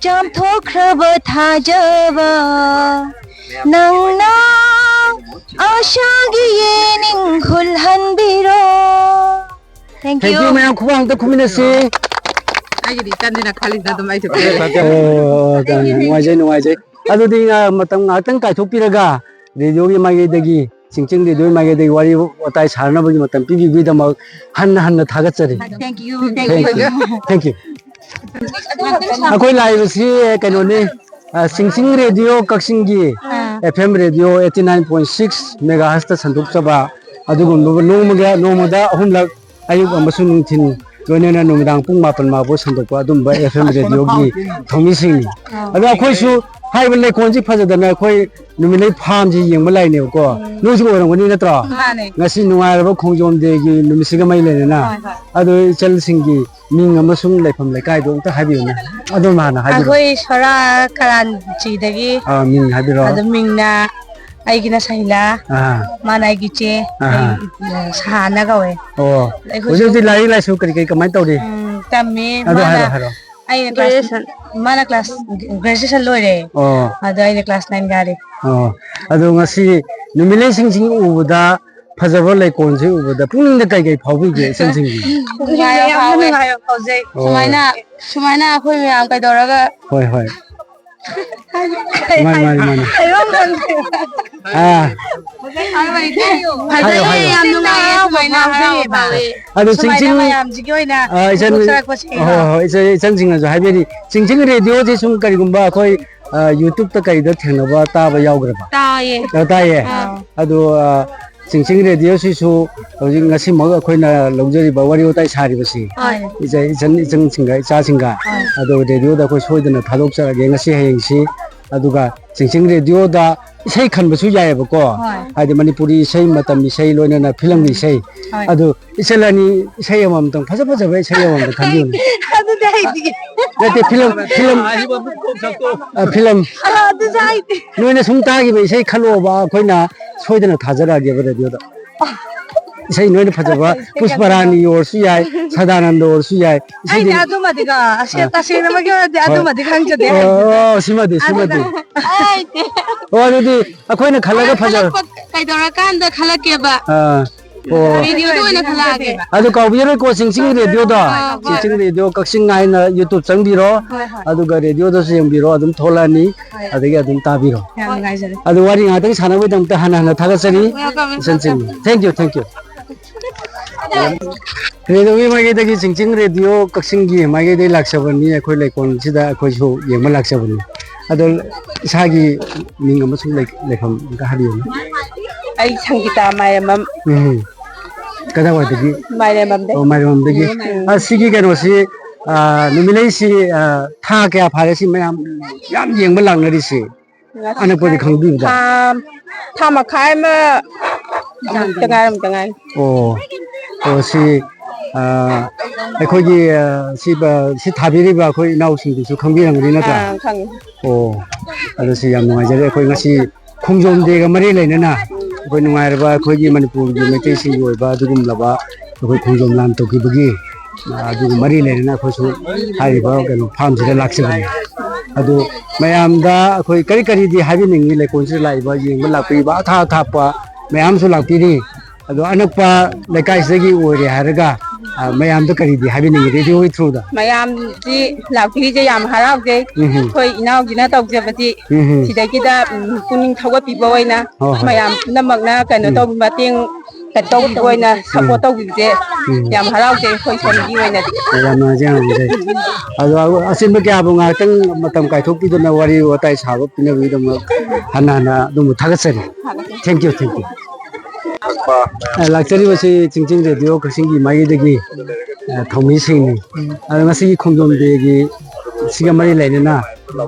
ꯆꯥꯝꯊꯣꯛꯈ꯭ꯔꯕ ꯊꯥꯖꯕ ꯅꯪꯅ ꯑꯥꯁꯥꯒꯤ ꯌꯦꯅꯤꯡ ꯍꯨꯜꯍꯟꯕꯤꯔꯣ꯫ Thank Thank you, you. ꯃꯌꯥꯝ ꯈꯨꯕꯥꯛ ꯑꯝꯇ ꯈꯨꯃꯤꯟꯅꯁꯤ꯫ ꯑꯩꯒꯤꯗꯤ ꯏꯆꯟꯁꯤꯅ ꯈꯜꯂꯤꯗ ꯑꯗꯨꯝ ꯑꯩꯁꯨ ꯑꯣ, ꯅꯨꯡꯉꯥꯏꯖꯩ, ꯅꯨꯡꯉꯥꯏꯖꯩ꯫ ꯑꯗꯨꯗꯤ, ꯑ, ꯃꯇꯝ ꯉꯥꯏꯍꯥꯛꯇꯪ ꯀꯥꯏꯊꯣꯛꯄꯤꯔꯒ ꯔꯦꯗꯤꯑꯣꯒꯤ ꯃꯥꯏꯀꯩꯗꯒꯤ, ꯆꯤꯡꯆꯤꯡ ꯔꯦꯗꯤꯑꯣꯒꯤ ꯃꯥꯏꯀꯩꯗꯒꯤ ꯋꯥꯔꯤ ꯋꯥꯇꯥꯏ ꯁꯥꯟꯅꯕꯒꯤ ꯃꯇꯝ ꯄꯤꯕꯤꯕꯒꯤꯗꯃꯛ ꯍꯟꯅ ꯍꯟꯅ ꯊꯥꯒꯠꯆꯔꯤ꯫ Thank you, thank you. Thank you. ꯑꯗꯨ ꯉꯥꯛꯇꯪ ꯁꯥ- ꯑꯩꯈꯣꯏ ꯂꯥꯛꯏꯕꯁꯤ ꯀꯩꯅꯣꯅꯤ, ꯑ, ꯆꯤꯡꯆꯤꯡ ꯔꯦꯗꯤꯑꯣ ꯀꯛꯆꯤꯡꯒꯤ ꯑꯥ꯫ F M radio eighty nine point six megahertzꯇ ꯁꯟꯗꯣꯛꯆꯕ ꯑꯗꯨꯒꯨꯝꯂꯕ ꯅꯣꯡꯃꯒ, ꯅꯣꯡꯃꯗ ꯑꯍꯨꯝꯂꯛ ꯑꯌꯨꯛ ꯑꯃꯁꯨꯡ ꯅꯨꯡꯊꯤꯜ, ꯂꯣꯏꯅꯅ ꯅꯨꯃꯤꯗꯥꯡ ꯄꯨꯡ ꯃꯥꯄꯟ ꯐꯥꯎꯕ ꯁꯟꯗꯣꯛꯄ ꯑꯗꯨꯝꯕ F M ꯔꯦꯗꯤꯑꯣꯒꯤ ꯊꯧꯃꯤꯁꯤꯡꯅꯤ꯫ ꯑꯗꯣ ꯑꯩꯈꯣꯏꯁꯨ ꯍꯥꯏꯔꯤꯕ ꯂꯩꯀꯣꯜꯁꯤ ꯐꯖꯗꯅ ꯑꯩꯈꯣꯏ ꯅꯨꯃꯤꯠꯂꯩ ꯐꯥꯝꯁꯤ ꯌꯦꯡꯕ ꯂꯥꯛꯏꯅꯦꯕꯀꯣ꯫ ꯎꯝ꯫ ꯅꯣꯏꯁꯨ ꯑꯣꯏꯔꯝꯒꯅꯤ ꯅꯠꯇ꯭ꯔꯣ? ꯃꯥꯅꯦ꯫ ꯉꯁꯤ ꯅꯨꯡꯉꯥꯏꯔꯕ ꯈꯣꯡꯖꯣꯝ ꯗꯦꯒꯤ ꯅꯨꯃꯤꯠꯁꯤꯒ ꯃꯔꯤ ꯂꯩꯅꯅ꯫ ꯍꯣꯏ, ꯍꯣꯏ꯫ ꯑꯗꯣ ꯏꯆꯜꯁꯤꯡꯒꯤ ꯃꯤꯡ ꯑꯃꯁꯨꯡ ꯂꯩꯐꯝ ꯂꯩꯀꯥꯏꯗꯣ ꯑꯝꯇ ꯍꯥꯏꯕꯤꯌꯨꯅꯦ꯫ ꯑꯗꯣꯝ ꯍꯥꯟꯅ ꯍꯥꯏꯕꯤꯔꯣ꯫ ꯑꯩꯈꯣꯏ ꯁꯣꯔꯥ ꯀꯔꯥꯟꯆꯤꯗꯒꯤ꯫ ꯑꯥ, ꯃꯤꯡ ꯍꯥꯏꯕꯤꯔꯣ꯫ ꯑꯗꯨ ꯃꯤꯡꯅ ꯑꯩꯒꯤꯅ ꯁꯍꯤꯂꯥ, ꯑꯥ꯫ ꯃꯥꯅ ꯑꯩꯒꯤ ꯏꯆꯦ, ꯑꯥ꯫ ꯑꯩ, ꯑ, ꯁꯍꯥꯅ ꯀꯧꯋꯦ꯫ ꯑꯣ, ꯑꯩꯈꯣꯏꯁꯨ ꯍꯧꯖꯤꯛ ꯍꯧꯖꯤꯛ ꯂꯥꯏꯔꯤꯛ ꯂꯥꯏꯁꯨ ꯀꯔꯤ ꯀꯔꯤ ꯀꯃꯥꯏꯅ ꯇꯧꯔꯤ? ꯎꯝ, ꯇꯝꯃꯤ꯫ ꯑꯗꯨ ꯃꯥꯅ, ꯍꯥꯏꯔꯣ, ꯍꯥꯏꯔꯣ꯫ ꯑꯩꯅ class, Graduation꯫ ꯃꯥꯅ class graduation ꯂꯣꯏꯔꯦ꯫ ꯑꯣ꯫ ꯑꯗꯣ ꯑꯩꯅ class nine ꯀꯥꯔꯤ꯫ ꯑꯣ꯫ ꯑꯗꯣ ꯉꯁꯤ ꯅꯨꯃꯤꯠꯂꯩꯁꯤꯡꯁꯤ ꯎꯕꯗ, ꯐꯖꯕ ꯂꯩꯀꯣꯜꯁꯤ ꯎꯕꯗ ꯄꯨꯛꯅꯤꯡꯗ ꯀꯩ ꯀꯩ ꯐꯥꯎꯕꯤꯒꯦ ꯏꯆꯟꯁꯤꯡꯒꯤ? ꯅꯨꯡꯉꯥꯏꯕ ꯌꯥꯝꯅ ꯐꯥꯎꯋꯦ꯫ ꯅꯨꯡꯉꯥꯏꯕ ꯐꯥꯎꯖꯩ꯫ ꯑꯣ꯫ ꯁꯨꯃꯥꯏꯅ, ꯁꯨꯃꯥꯏꯅ ꯑꯩꯈꯣꯏ ꯃꯌꯥꯝ ꯀꯩꯗꯧꯔꯒ ꯍꯣꯏ, ꯍꯣꯏ꯫ ꯃꯥꯅꯤ, ꯃꯥꯅꯤ, ꯃꯥꯅꯤ꯫ ꯍꯥꯏꯕ ꯉꯝꯗꯦ꯫ ꯑꯥ꯫ ꯐꯖꯩꯌꯦ, ꯍꯥꯏꯌꯣ, ꯍꯥꯏꯌꯣ꯫ ꯌꯥꯝ ꯅꯨꯡꯉꯥꯏꯌꯦ ꯁꯨꯃꯥꯏꯅ ꯍꯔꯥꯎꯕ ꯐꯥꯎꯖꯩꯌꯦꯕ꯫ ꯑꯗꯨ ꯁꯨꯃꯥꯏꯅ ꯆꯤꯡꯆꯤꯡ, ꯃꯌꯥꯝꯁꯤꯒꯤ ꯑꯣꯏꯅ ꯑꯥ, ꯏꯆꯟ, ꯄꯨꯊꯣꯛꯆꯔꯛꯄꯁꯦ꯫ ꯍꯣꯏ, ꯍꯣꯏ, ꯏꯆꯟ, ꯏꯆꯟꯁꯤꯡꯅꯁꯨ ꯍꯥꯏꯕꯤꯔꯤ, ꯆꯤꯡꯆꯤꯡ ꯔꯦꯗꯤꯑꯣꯁꯦ ꯁꯨꯝ ꯀꯔꯤꯒꯨꯝꯕ ꯑꯩꯈꯣꯏ, ꯑꯥ, YouTubeꯇ ꯀꯔꯤꯗ ꯊꯦꯡꯅꯕ ꯇꯥꯕ ꯌꯥꯎꯈ꯭ꯔꯕ? ꯇꯥꯏꯌꯦ꯫ ꯑꯥ, ꯇꯥꯏꯌꯦ? ꯑꯥ꯫ ꯑꯗꯣ, ꯑꯥ, ꯆꯤꯡꯆꯤꯡ ꯔꯦꯗꯤꯑꯣꯁꯤꯁꯨ ꯍꯧꯖꯤꯛ ꯉꯁꯤꯃꯛ ꯑꯩꯈꯣꯏꯅ ꯂꯧꯖꯔꯤꯕ ꯋꯥꯔꯤ ꯋꯥꯇꯥꯏ ꯁꯥꯔꯤꯕꯁꯤ, ꯍꯣꯏ꯫ ꯏꯆꯟ, ꯏꯆꯟ, ꯏꯆꯟꯁꯤꯡꯒ, ꯏꯆꯥꯁꯤꯡꯒ, ꯍꯣꯏ꯫ ꯑꯗꯣ ꯔꯦꯗꯤꯑꯣꯗ ꯑꯩꯈꯣꯏ ꯁꯣꯏꯗꯅ ꯊꯥꯗꯣꯛꯆꯔꯒꯦ ꯉꯁꯤ ꯍꯌꯦꯡꯁꯤ꯫ ꯑꯗꯨꯒ ꯆꯤꯡꯆꯤꯡ ꯔꯦꯗꯤꯑꯣꯗ ꯏꯁꯩ ꯈꯟꯕꯁꯨ ꯌꯥꯏꯑꯕꯀꯣ, ꯍꯣꯏ꯫ ꯍꯥꯏꯗꯤ ꯃꯅꯤꯄꯨꯔꯤ ꯏꯁꯩ, ꯃꯇꯝ ꯏꯁꯩ, ꯂꯣꯏꯅꯅ ꯐꯤꯂꯝꯒꯤ ꯏꯁꯩ꯫ ꯍꯣꯏ꯫ ꯑꯗꯨ ꯏꯆꯜ ꯑꯅꯤ ꯏꯁꯩ ꯑꯃꯃꯝꯇꯪ, ꯐꯖ ꯐꯖꯕ ꯏꯁꯩ ꯑꯃꯃꯝꯇꯪ ꯈꯟꯕꯤꯌꯨꯅꯦ꯫ ꯑꯗꯨꯗꯤ ꯍꯩꯇꯤꯌꯦ꯫ ꯅꯠꯇꯦ, ꯐꯤꯂꯝ, ꯐꯤꯂꯝ, ꯑ, ꯐꯤꯂꯝ꯫ ꯑ, ꯑꯗꯨꯁꯨ ꯍꯩꯇꯦ꯫ ꯅꯣꯏꯅ ꯁꯨꯝ ꯇꯥꯈꯤꯕ ꯏꯁꯩ ꯈꯜꯂꯛꯑꯣꯕ, ꯑꯩꯈꯣꯏꯅ ꯁꯣꯏꯗꯅ ꯊꯥꯖꯔꯛꯑꯒꯦꯕ ꯔꯦꯗꯤꯑꯣꯗ꯫ ꯏꯁꯩ ꯅꯣꯏꯅ ꯐꯖꯕ, ꯄꯨꯁꯄꯔꯥꯅꯤ ꯑꯣꯏꯔꯁꯨ ꯌꯥꯏ, ꯁꯗꯥꯅꯟꯗ ꯑꯣꯏꯔꯁꯨ ꯌꯥꯏ꯫ ꯑꯩꯗꯤ ꯏꯁꯩꯗꯤ ꯑꯗꯨꯃꯗꯤꯀꯣ, ꯑꯁꯦ-, ꯑ꯫ ꯇꯁꯦꯡꯅꯃꯛꯀꯤ ꯑꯣꯏꯔꯗꯤ ꯍꯣꯏ꯫ ꯑꯗꯨꯃꯗꯤ ꯈꯪꯖꯗꯦ꯫ ꯑꯣ, ꯁꯤꯃꯗꯤ, ꯁꯤꯃꯗꯤ꯫ ꯑꯗꯨꯗ ꯍꯩꯇꯦ꯫ ꯑꯣ, ꯑꯗꯨꯗꯤ ꯑꯩꯈꯣꯏꯅ ꯈꯜꯂꯒ ꯐꯖ- ꯈꯜꯂꯛꯄ ꯀꯩꯗꯧꯔꯀꯥꯟꯗ ꯈꯜꯂꯛꯀꯦꯕ? ꯑꯥ꯫ ꯑꯣ꯫ ꯔꯦꯗꯤꯑꯣꯗ ꯑꯣꯏꯅ ꯈꯜꯂꯛꯑꯒꯦꯕ꯫ ꯑꯗꯨ ꯀꯥꯎꯕꯤꯔꯔꯣꯏꯀꯣ, ꯆꯤꯡꯆꯤꯡ ꯔꯦꯗꯤꯑꯣꯗꯣ꯫ ꯑꯥ, ꯍꯣꯏ꯫ ꯆꯤꯡꯆꯤꯡ ꯔꯦꯗꯤꯑꯣ ꯀꯛꯆꯤꯡ ꯍꯥꯏꯅ YouTube ꯆꯪꯕꯤꯔꯣ꯫ ꯍꯣꯏ, ꯍꯣꯏ꯫ ꯑꯗꯨꯒ ꯔꯦꯗꯤꯑꯣꯗꯁꯨ ꯌꯦꯡꯕꯤꯔꯣ, ꯑꯗꯨꯝ ꯊꯣꯛꯂꯛꯑꯅꯤ꯫ ꯍꯣꯏ꯫ ꯑꯗꯒꯤ ꯑꯗꯨꯝ ꯇꯥꯕꯤꯔꯣ꯫ ꯌꯥꯝ ꯅꯨꯡꯉꯥꯏꯖꯔꯦ꯫ ꯑꯗꯨ ꯋꯥꯔꯤ ꯉꯥꯛꯇꯪ ꯁꯥꯟꯅꯕꯒꯤꯗꯃꯛꯇ ꯍꯟꯅ ꯍꯟꯅ ꯊꯥꯒꯠꯆꯔꯤ꯫ Welcome, ꯏꯆꯟꯁꯤꯡ꯫ Welcome꯫ Thank you, thank you꯫ ꯔꯦꯗꯤꯑꯣꯒꯤ ꯃꯥꯏꯀꯩꯗꯒꯤ, ꯆꯤꯡꯆꯤꯡ ꯔꯦꯗꯤꯑꯣ ꯀꯛꯆꯤꯡꯒꯤ ꯃꯥꯏꯀꯩꯗꯒꯤ ꯂꯥꯛꯆꯕꯅꯤ꯫ ꯑꯩꯈꯣꯏ ꯂꯩꯀꯣꯜꯁꯤꯗ ꯑꯩꯈꯣꯏꯁꯨ ꯌꯦꯡꯕ ꯂꯥꯛꯆꯕꯅꯤ꯫ ꯑꯗꯣ ꯏꯁꯥꯒꯤ ꯃꯤꯡ ꯑꯃꯁꯨꯡ ꯂꯩ-, ꯂꯩꯐꯝ ꯑꯝꯇ ꯍꯥꯏꯕꯤꯌꯨꯅꯦ꯫ ꯑꯩ ꯁꯪꯒꯤꯇꯥ ꯃꯥꯏꯔꯦꯝꯕꯝ꯫ ꯎꯝ꯫ ꯀꯗꯥꯏꯋꯥꯏꯗꯒꯤ? ꯃꯥꯏꯔꯦꯝꯕꯝꯗꯒꯤ꯫ ꯑꯣ, ꯃꯥꯏꯔꯦꯝꯕꯝꯗꯒꯤ꯫ ꯎꯝ꯫ ꯑ, ꯁꯤꯒꯤ ꯀꯩꯅꯣꯁꯤ, ꯑ, ꯅꯨꯃꯤꯠꯂꯩꯁꯤ, ꯑ, ꯊꯥ ꯀꯌꯥ ꯐꯥꯔꯦ ꯁꯤ ꯃꯌꯥꯝ ꯌꯥꯝ ꯌꯦꯡꯕ ꯂꯥꯛꯅꯔꯤꯁꯤ? ꯉꯁꯤ ꯑꯅꯛꯄꯗꯤ ꯈꯪꯕꯤꯕꯗ? ꯊꯥ, ꯊꯥ ꯃꯈꯥꯏ ꯑꯃ ꯃꯨꯛꯇ ꯉꯥꯏꯔꯝꯗ ꯉꯥꯏꯔꯤ꯫ ꯑꯣ, ꯑꯣ, ꯁꯤ, ꯑ, ꯑꯩꯈꯣꯏꯒꯤ, ꯑ, ꯁꯤ, ꯑ, ꯁꯤ ꯊꯥꯕꯤꯔꯤꯕ ꯑꯩꯈꯣꯏ ꯏꯅꯥꯎꯁꯤꯡꯗꯨꯁꯨ ꯈꯪꯕꯤꯔꯝꯒꯅꯤ ꯅꯠꯇ꯭ꯔꯥ? ꯑꯥ, ꯈꯪꯉꯤ꯫ ꯑꯣ, ꯑꯗꯨ ꯁꯤ ꯌꯥꯝ ꯅꯨꯡꯉꯥꯏꯖꯔꯦ꯫ ꯑꯩꯈꯣꯏ ꯉꯁꯤ ꯈꯣꯡꯖꯣꯝ ꯗꯦꯒ ꯃꯔꯤ ꯂꯩꯅꯅ ꯑꯩꯈꯣꯏ ꯅꯨꯡꯉꯥꯏꯔꯕ ꯑꯩꯈꯣꯏꯒꯤ ꯃꯅꯤꯄꯨꯔꯒꯤ ꯃꯩꯇꯩꯁꯤꯡꯒꯤ ꯑꯣꯏꯕ ꯑꯗꯨꯒꯨꯝꯂꯕ ꯑꯩꯈꯣꯏ ꯈꯣꯡꯖꯣꯝ ꯂꯥꯟ ꯇꯧꯈꯤꯕꯒꯤ, ꯑ, ꯑꯗꯨꯒ ꯃꯔꯤ ꯂꯩꯅꯅ ꯑꯩꯈꯣꯏꯁꯨ ꯍꯥꯏꯔꯤꯕ ꯀꯩꯅꯣ farmꯁꯤꯗ ꯂꯥꯛꯆꯕꯅꯤ꯫ ꯑꯗꯨ ꯃꯌꯥꯝꯗ ꯑꯩꯈꯣꯏ ꯀꯔꯤ ꯀꯔꯤꯗꯤ ꯍꯥꯏꯕꯤꯅꯤꯡꯉꯤ? ꯂꯩꯀꯣꯜꯁꯤꯗ ꯂꯥꯛꯏꯕ, ꯌꯦꯡꯕ ꯂꯥꯛꯄꯤꯕ ꯑꯊꯥꯞ ꯑꯊꯥꯞꯄ ꯃꯌꯥꯝꯁꯨ ꯂꯥꯛꯄꯤꯔꯤ꯫ ꯑꯗꯣ ꯑꯅꯛꯄ ꯂꯩꯀꯥꯏꯁꯤꯗꯒꯤ ꯑꯣꯏꯔꯦ ꯍꯥꯏꯔꯒ, ꯑ, ꯃꯌꯥꯝꯗ ꯀꯔꯤꯗꯤ ꯍꯥꯏꯕꯤꯅꯤꯡꯉꯤ ꯔꯦꯗꯤꯑꯣꯒꯤ throughꯗ? ꯃꯌꯥꯝꯗꯤ ꯂꯥꯛꯄꯤꯔꯤꯁꯦ ꯌꯥꯝ ꯍꯔꯥꯎꯖꯩ꯫ ꯎꯝ ꯍꯝ꯫ ꯑꯩꯈꯣꯏ ꯏꯅꯥꯎꯁꯤꯅ ꯇꯧꯖꯕꯗꯤ ꯎꯝ ꯍꯝ꯫ ꯁꯤꯗꯩꯁꯤꯗ, ꯎꯝ, ꯄꯨꯛꯅꯤꯡ ꯊꯧꯒꯠꯄꯤꯕ ꯑꯣꯏꯅ ꯍꯣꯏ, ꯍꯣꯏ꯫ ꯃꯌꯥꯝ ꯄꯨꯝꯅꯃꯛꯅ ꯀꯩꯅꯣ ꯎꯝ꯫ ꯇꯧꯕ ꯃꯇꯦꯡ ꯀꯩꯅꯣ ꯇꯧꯕꯤꯕ ꯑꯣꯏꯅ ꯎꯝ꯫ Support ꯇꯧꯕꯤꯕꯁꯦ ꯎꯝ꯫ ꯌꯥꯝ ꯍꯔꯥꯎꯖꯩ ꯑꯩꯈꯣꯏ ꯁꯣꯝꯒꯤ ꯑꯣꯏꯅꯗꯤ꯫ ꯌꯥꯝ ꯅꯨꯡꯉꯥꯏꯖꯩ, ꯌꯥꯝ ꯅꯨꯡꯉꯥꯏꯖꯩ꯫ ꯑꯗꯣ ꯑꯆꯤꯟꯕ ꯀꯌꯥꯕꯨ ꯉꯥꯏꯍꯥꯛꯇꯪ ꯃꯇꯝ ꯀꯥꯏꯊꯣꯛꯄꯤꯗꯨꯅ ꯋꯥꯔꯤ ꯋꯥꯇꯥꯏ ꯁꯥꯕ ꯄꯤꯅꯕꯒꯤꯗꯃꯛ ꯍꯟꯅ ꯍꯟꯅ ꯑꯗꯣꯝꯕꯨ ꯊꯥꯒꯠꯆꯔꯤ꯫ Thank you, thank you꯫ ꯑ, ꯂꯥꯛꯆꯔꯤꯕꯁꯤ ꯆꯤꯡꯆꯤꯡ ꯔꯦꯗꯤꯑꯣ ꯀꯛꯆꯤꯡꯒꯤ ꯃꯥꯏꯀꯩꯗꯒꯤ, ꯑ, ꯊꯧꯃꯤꯁꯤꯡꯅꯤ꯫ ꯑꯗꯣ ꯉꯁꯤꯒꯤ ꯈꯣꯡꯖꯣꯝ ꯗꯦꯒꯤ ꯁꯤꯒ ꯃꯔꯤ ꯂꯩꯅꯅ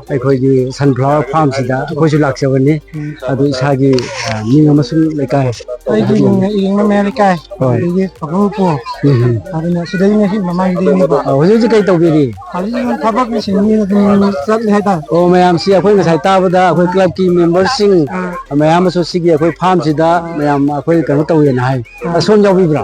ꯑꯩꯈꯣꯏꯒꯤ ꯁꯟꯐ꯭ꯂꯥꯋꯔ ꯐꯥꯔꯝꯁꯤꯗ ꯑꯩꯈꯣꯏꯁꯨ ꯂꯥꯛꯆꯕꯅꯤ꯫ ꯑꯗꯨ ꯏꯁꯥꯒꯤ, ꯑ, ꯃꯤꯡ ꯑꯃꯁꯨꯡ ꯂꯩꯀꯥꯏ꯫ ꯑꯩꯒꯤ ꯃꯤꯡꯅ ꯏꯔꯤꯡꯕꯝ ꯃꯌꯥꯝ ꯂꯩꯀꯥꯏ꯫ ꯍꯣꯏ꯫ ꯑꯗꯒꯤ ꯄꯥꯕꯨꯡ ꯎꯄꯨ꯫ ꯎꯝ꯫ ꯑꯗꯨꯅ ꯁꯤꯗꯩꯅ ꯍꯦꯛ ꯃꯃꯥꯡꯗꯩꯅꯦꯕ꯫ ꯑ, ꯍꯧꯖꯤꯛ ꯍꯧꯖꯤꯛ ꯀꯩ ꯇꯧꯕꯤꯔꯤ? ꯍꯧꯖꯤꯛ ꯊꯕꯛꯀꯤ ꯁꯤꯟꯃꯤ ꯑꯗꯨꯝ ꯆꯠꯂꯤ ꯍꯥꯏꯇꯥꯔꯦ꯫ ꯑꯣ, ꯃꯌꯥꯝꯁꯤ ꯑꯩꯈꯣꯏ ꯉꯁꯥꯏ ꯇꯥꯕꯗ ꯑꯩꯈꯣꯏ ꯀ꯭ꯂꯕꯀꯤ ꯃꯦꯝꯕꯔꯁꯤꯡ ꯑꯥ꯫ ꯃꯌꯥꯝ ꯑꯃꯁꯨ ꯁꯤꯒꯤ ꯑꯩꯈꯣꯏ ꯐꯥꯔꯝꯁꯤꯗ ꯑꯥ꯫ ꯃꯌꯥꯝ ꯑꯩꯈꯣꯏ ꯀꯩꯅꯣ ꯇꯧꯋꯦꯅ ꯍꯥꯏ꯫ ꯑꯥ꯫ ꯑꯁꯣꯝ ꯌꯥꯎꯕꯤꯕ꯭ꯔꯥ?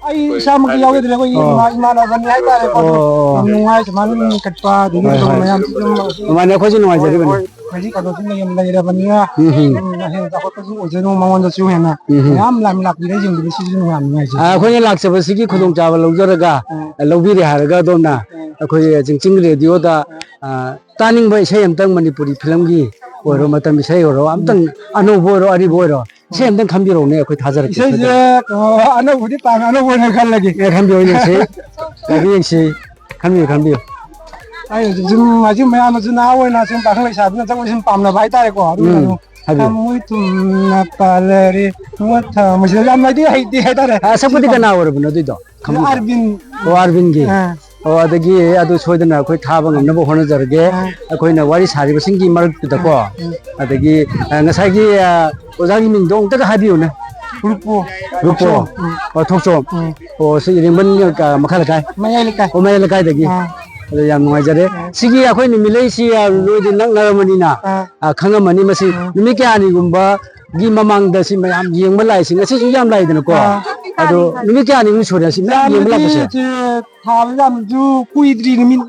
ꯑꯩ ꯏꯁꯥꯃꯛꯇꯤ ꯌꯥꯎꯖꯗ꯭ꯔꯦ, ꯑꯩꯈꯣꯏ ꯑꯣ꯫ ꯏꯃꯥ-, ꯏꯃꯥꯟꯅꯕꯅꯤ ꯍꯥꯏꯇꯥꯔꯦꯀꯣ꯫ ꯑꯣ, ꯑꯣ꯫ ꯌꯥꯝ ꯅꯨꯡꯉꯥꯏ, ꯁꯨꯃꯥꯏꯅ ꯃꯤ ꯀꯠꯄ, ꯑꯗꯒꯤ ꯍꯣꯏ, ꯍꯣꯏ꯫ ꯃꯌꯥꯝꯁꯨ ꯑꯗꯨꯝ ꯑꯗꯨꯃꯥꯏꯅ ꯑꯩꯈꯣꯏꯁꯨ ꯅꯨꯡꯉꯥꯏꯖꯔꯤꯕꯅꯤ꯫ ꯍꯣꯏ, ꯍꯣꯏ꯫ ꯍꯧꯖꯤꯛ ꯀꯩꯅꯣꯁꯨ ꯂꯩ-, ꯂꯩꯔꯕꯅꯤꯅ, ꯎꯝ, ꯎꯝ꯫ ꯎꯝ, ꯍꯦꯟꯅ ꯆꯥꯎꯈꯠꯄꯁꯨ ꯑꯣꯏꯖꯅꯨ, ꯃꯉꯣꯟꯗꯁꯨ ꯍꯦꯟꯅ ꯎꯝ, ꯎꯝ꯫ ꯃꯌꯥꯝ ꯂꯥꯛ-, ꯂꯥꯛꯄꯤꯔ ꯌꯦꯡꯕꯤꯔꯤꯁꯤꯁꯨ ꯌꯥꯝ ꯅꯨꯡꯉꯥꯏꯖꯩ꯫ ꯑ, ꯑꯩꯈꯣꯏꯅ ꯂꯥꯛꯆꯕꯁꯤꯒꯤ ꯈꯨꯗꯣꯡꯆꯥꯕ ꯂꯧꯖꯔꯒ, ꯎꯝ꯫ ꯂꯧꯕꯤꯔꯦ ꯍꯥꯏꯔꯒ ꯑꯗꯣꯝꯅ ꯎꯝ꯫ ꯑꯩꯈꯣꯏ ꯆꯤꯡꯆꯤꯡ ꯔꯦꯗꯤꯑꯣꯗ, ꯎꯝ꯫ ꯑ, ꯇꯥꯅꯤꯡꯕ ꯏꯁꯩ ꯑꯃꯇꯪ ꯃꯅꯤꯄꯨꯔꯤ ꯐꯤꯂꯝꯒꯤ ꯑꯣꯏꯔꯣ, ꯎꯝ꯫ ꯃꯇꯝ ꯏꯁꯩ ꯑꯣꯏꯔꯣ, ꯑꯝꯇꯪ ꯎꯝ꯫ ꯑꯅꯧꯕ ꯑꯣꯏꯔꯣ, ꯑꯔꯤꯕ ꯑꯣꯏꯔꯣ, ꯏꯁꯩ ꯑꯝꯇꯪ ꯈꯟꯕꯤꯔꯛꯎꯅꯦ, ꯑꯩꯈꯣꯏ ꯊꯥꯖꯔꯛꯀꯦ꯫ ꯏꯁꯩꯁꯦ, ꯑ, ꯑꯅꯧꯕꯗꯤ ꯄꯥꯝꯃꯦ, ꯑꯅꯧꯕ ꯑꯣꯏꯅ ꯈꯜꯂꯒꯦ꯫ ꯑꯦ, ꯈꯟꯕꯤꯌꯨ, ꯌꯦꯡꯁꯤ꯫ ꯌꯦꯡꯁꯤ꯫ ꯈꯟꯕꯤꯌꯨ, ꯈꯟꯕꯤꯌꯨ꯫ ꯑꯩ ꯍꯧꯖꯤꯛ ꯁꯨꯝ, ꯍꯧꯖꯤꯛ ꯃꯌꯥꯝꯅꯁꯨ ꯅꯍꯥ ꯑꯣꯏꯅ ꯁꯨꯝ ꯄꯥꯈꯪ ꯂꯩꯁꯥꯕꯤꯅ ꯆꯪꯕ ꯁꯨꯝ ꯄꯥꯝꯅꯕ ꯍꯥꯏꯇꯥꯔꯦꯀꯣ꯫ ꯑꯗꯨꯅ ꯎꯝ, ꯑꯗꯨꯝ ꯍꯥꯏꯕꯤꯌꯨ꯫ ꯊꯃꯣꯏ ꯊꯨꯝꯅ ꯄꯥꯜꯂꯔꯦ, ꯊꯃꯣꯏ ꯊꯃꯣꯏꯁꯤꯗ ꯌꯥꯝ ꯂꯩꯗꯤ ꯍꯩꯇꯦ ꯍꯥꯏꯇꯥꯔꯦ꯫ ꯑ, ꯁꯛꯄꯗꯤ ꯁꯤ ꯄꯥꯝ-, ꯀꯅꯥ ꯑꯣꯏꯔꯕꯅꯣ ꯑꯗꯨꯏꯗꯣ? ꯈꯪꯕꯤꯕ꯭ꯔꯥ? ꯑꯥꯔꯕꯤꯟ꯫ ꯑꯣ, ꯑꯥꯔꯕꯤꯟꯒꯤ꯫ ꯑꯥ꯫ ꯑꯣ, ꯑꯗꯒꯤ ꯑꯗꯨ ꯁꯣꯏꯗꯅ ꯑꯩꯈꯣꯏ ꯊꯥꯕ ꯉꯝꯅꯕ ꯍꯣꯠꯅꯖꯔꯒꯦ꯫ ꯑꯥ꯫ ꯑꯩꯈꯣꯏꯅ ꯋꯥꯔꯤ ꯁꯥꯔꯤꯕꯁꯤꯡꯒꯤ ꯃꯔꯛꯇꯨꯗꯀꯣ꯫ ꯑꯥ, ꯎꯝ꯫ ꯑꯗꯒꯤ, ꯑ, ꯉꯁꯥꯏꯒꯤ, ꯑ, ꯑꯣꯖꯥꯒꯤ ꯃꯤꯡꯗꯣ ꯑꯃꯨꯛꯇꯒ ꯍꯥꯏꯕꯤꯌꯨꯅꯦ꯫ ꯔꯨꯄꯣ꯫ ꯔꯨꯄꯣ꯫ ꯊꯣꯛꯆꯣꯝ꯫ ꯎꯝ꯫ ꯑꯣ, ꯊꯣꯛꯆꯣꯝ꯫ ꯎꯝ꯫ ꯑꯣ, ꯁꯤ ꯏꯔꯦꯡꯕꯝ, ꯑ, ꯃꯈꯥ ꯂꯩꯀꯥꯏ? ꯃꯌꯥꯏ ꯂꯩꯀꯥꯏ꯫ ꯑꯣ, ꯃꯌꯥꯏ ꯂꯩꯀꯥꯏꯗꯒꯤ꯫ ꯑꯥ꯫ ꯑꯗꯣ ꯌꯥꯝ ꯅꯨꯡꯉꯥꯏꯖꯔꯦ꯫ ꯑꯥ꯫ ꯁꯤꯒꯤ ꯑꯩꯈꯣꯏ ꯅꯨꯃꯤꯠꯂꯩꯁꯤ, ꯑ, ꯅꯣꯏꯗꯤ ꯅꯛꯅꯔꯕꯅꯤꯅ, ꯑꯥ꯫ ꯑ, ꯈꯪꯉꯝꯃꯅꯤ ꯃꯁꯤ ꯑꯥ꯫ ꯅꯨꯃꯤꯠ ꯀꯌꯥꯅꯤꯒꯨꯝꯕꯒꯤ ꯃꯃꯥꯡꯗ ꯁꯤ ꯃꯌꯥꯝ ꯌꯦꯡꯕ ꯂꯥꯛꯏꯁꯤ ꯉꯁꯤꯁꯨ ꯌꯥꯝ ꯂꯥꯛꯏꯗꯅꯀꯣ꯫ ꯑꯥ꯫ ꯑꯗꯣ ꯅꯨꯃꯤꯠ ꯀꯌꯥꯅꯤꯃꯨꯛ ꯁꯨꯔꯦ ꯁꯤ ꯃꯌꯥꯝ ꯌꯦꯡꯕ ꯌꯥꯝꯕꯗꯤ ꯂꯥꯛꯄꯁꯦ? ꯁꯤ ꯊꯥꯕ ꯌꯥꯝꯁꯨ ꯀꯨꯏꯗ꯭ꯔꯤ, ꯅꯨꯃꯤꯠ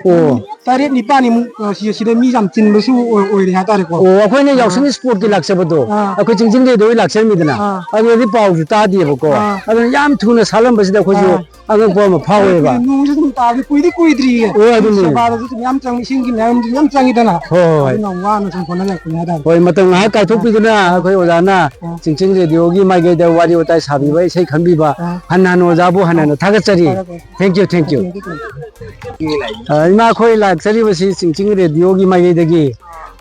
ꯑꯣ꯫ ꯇꯔꯦꯠ ꯅꯤꯄꯥꯜꯅꯤꯃꯨꯛ, ꯑ, ꯁꯤ-, ꯁꯤꯗ ꯃꯤ ꯌꯥꯝ ꯆꯤꯟꯕꯁꯨ ꯑꯣꯏ-, ꯑꯣꯏꯔꯦ ꯍꯥꯏꯇꯥꯔꯦꯀꯣ꯫ ꯑꯣ, ꯑꯩꯈꯣꯏꯅ ꯑꯥ꯫ ꯌꯥꯎꯁꯪ ꯏꯁꯄꯣꯔꯠꯀꯤ ꯂꯥꯛꯆꯕꯗꯣ, ꯑꯥ꯫ ꯑꯩꯈꯣꯏ ꯆꯤꯡꯖꯤꯡꯗꯩꯗ ꯑꯣꯏ ꯂꯥꯛꯆꯔꯝꯃꯤꯗꯅ, ꯑꯥ꯫ ꯑꯗꯨꯗꯗꯤ ꯄꯥꯎꯁꯨ ꯇꯥꯗꯦꯕꯀꯣ꯫ ꯑꯥ꯫ ꯑꯗꯨꯅ ꯌꯥꯝ ꯊꯨꯅ ꯁꯥꯠꯂꯝꯕꯁꯤꯗ ꯑꯩꯈꯣꯏꯁꯨ ꯑꯥ꯫ ꯑꯉꯛꯄ ꯑꯃ ꯐꯥꯎꯋꯦꯕ꯫ ꯅꯣꯡꯁꯨ ꯑꯗꯨꯝ ꯇꯥꯕꯗꯤ ꯀꯨꯏꯗꯤ ꯀꯨꯏꯗ꯭ꯔꯤꯌꯦ꯫ ꯑꯣ, ꯑꯗꯨꯅꯦ꯫ ꯁꯦꯕꯥꯗꯁꯨ ꯑꯗꯨꯝ ꯌꯥꯝ ꯆꯪꯉꯤ, ꯏꯁꯤꯡꯒꯤ ꯃꯌꯥꯝꯁꯨ ꯌꯥꯝ ꯆꯪꯉꯤꯗꯅ꯫ ꯍꯣꯏ, ꯍꯣꯏ, ꯍꯣꯏ꯫ ꯑꯗꯨꯅ ꯋꯥꯅ ꯁꯨꯝ ꯍꯣꯠꯅꯔꯛꯄꯅꯦ ꯍꯥꯏꯇꯥꯔꯦ꯫ ꯍꯣꯏ, ꯃꯇꯝ ꯉꯥꯏꯍꯥꯛ ꯀꯥꯏꯊꯣꯛꯄꯤꯗꯨꯅ ꯑꯥ꯫ ꯑꯩꯈꯣꯏ ꯑꯣꯖꯥꯅ ꯑꯥ꯫ ꯆꯤꯡꯆꯤꯡ ꯔꯦꯗꯤꯑꯣꯒꯤ ꯃꯥꯏꯀꯩꯗ ꯋꯥꯔꯤ ꯋꯥꯇꯥꯏ ꯁꯥꯕꯤꯕ, ꯑꯥ꯫ ꯏꯁꯩ ꯈꯟꯕꯤꯕ, ꯑꯥ꯫ ꯍꯟꯅ ꯍꯟꯅ ꯑꯣꯖꯥꯕꯨ ꯍꯟꯅ ꯍꯟꯅ ꯊꯥꯒꯠꯆꯔꯤ꯫ ꯐꯔꯦ, ꯐꯔꯦ꯫ Thank you, thank you꯫ Thank you, thank you꯫ ꯑ, ꯏꯃꯥ, ꯑꯩꯈꯣꯏ ꯂꯥꯛꯆꯔꯤꯕꯁꯤ ꯆꯤꯡꯆꯤꯡ ꯔꯦꯗꯤꯑꯣꯒꯤ ꯃꯥꯏꯀꯩꯗꯒꯤ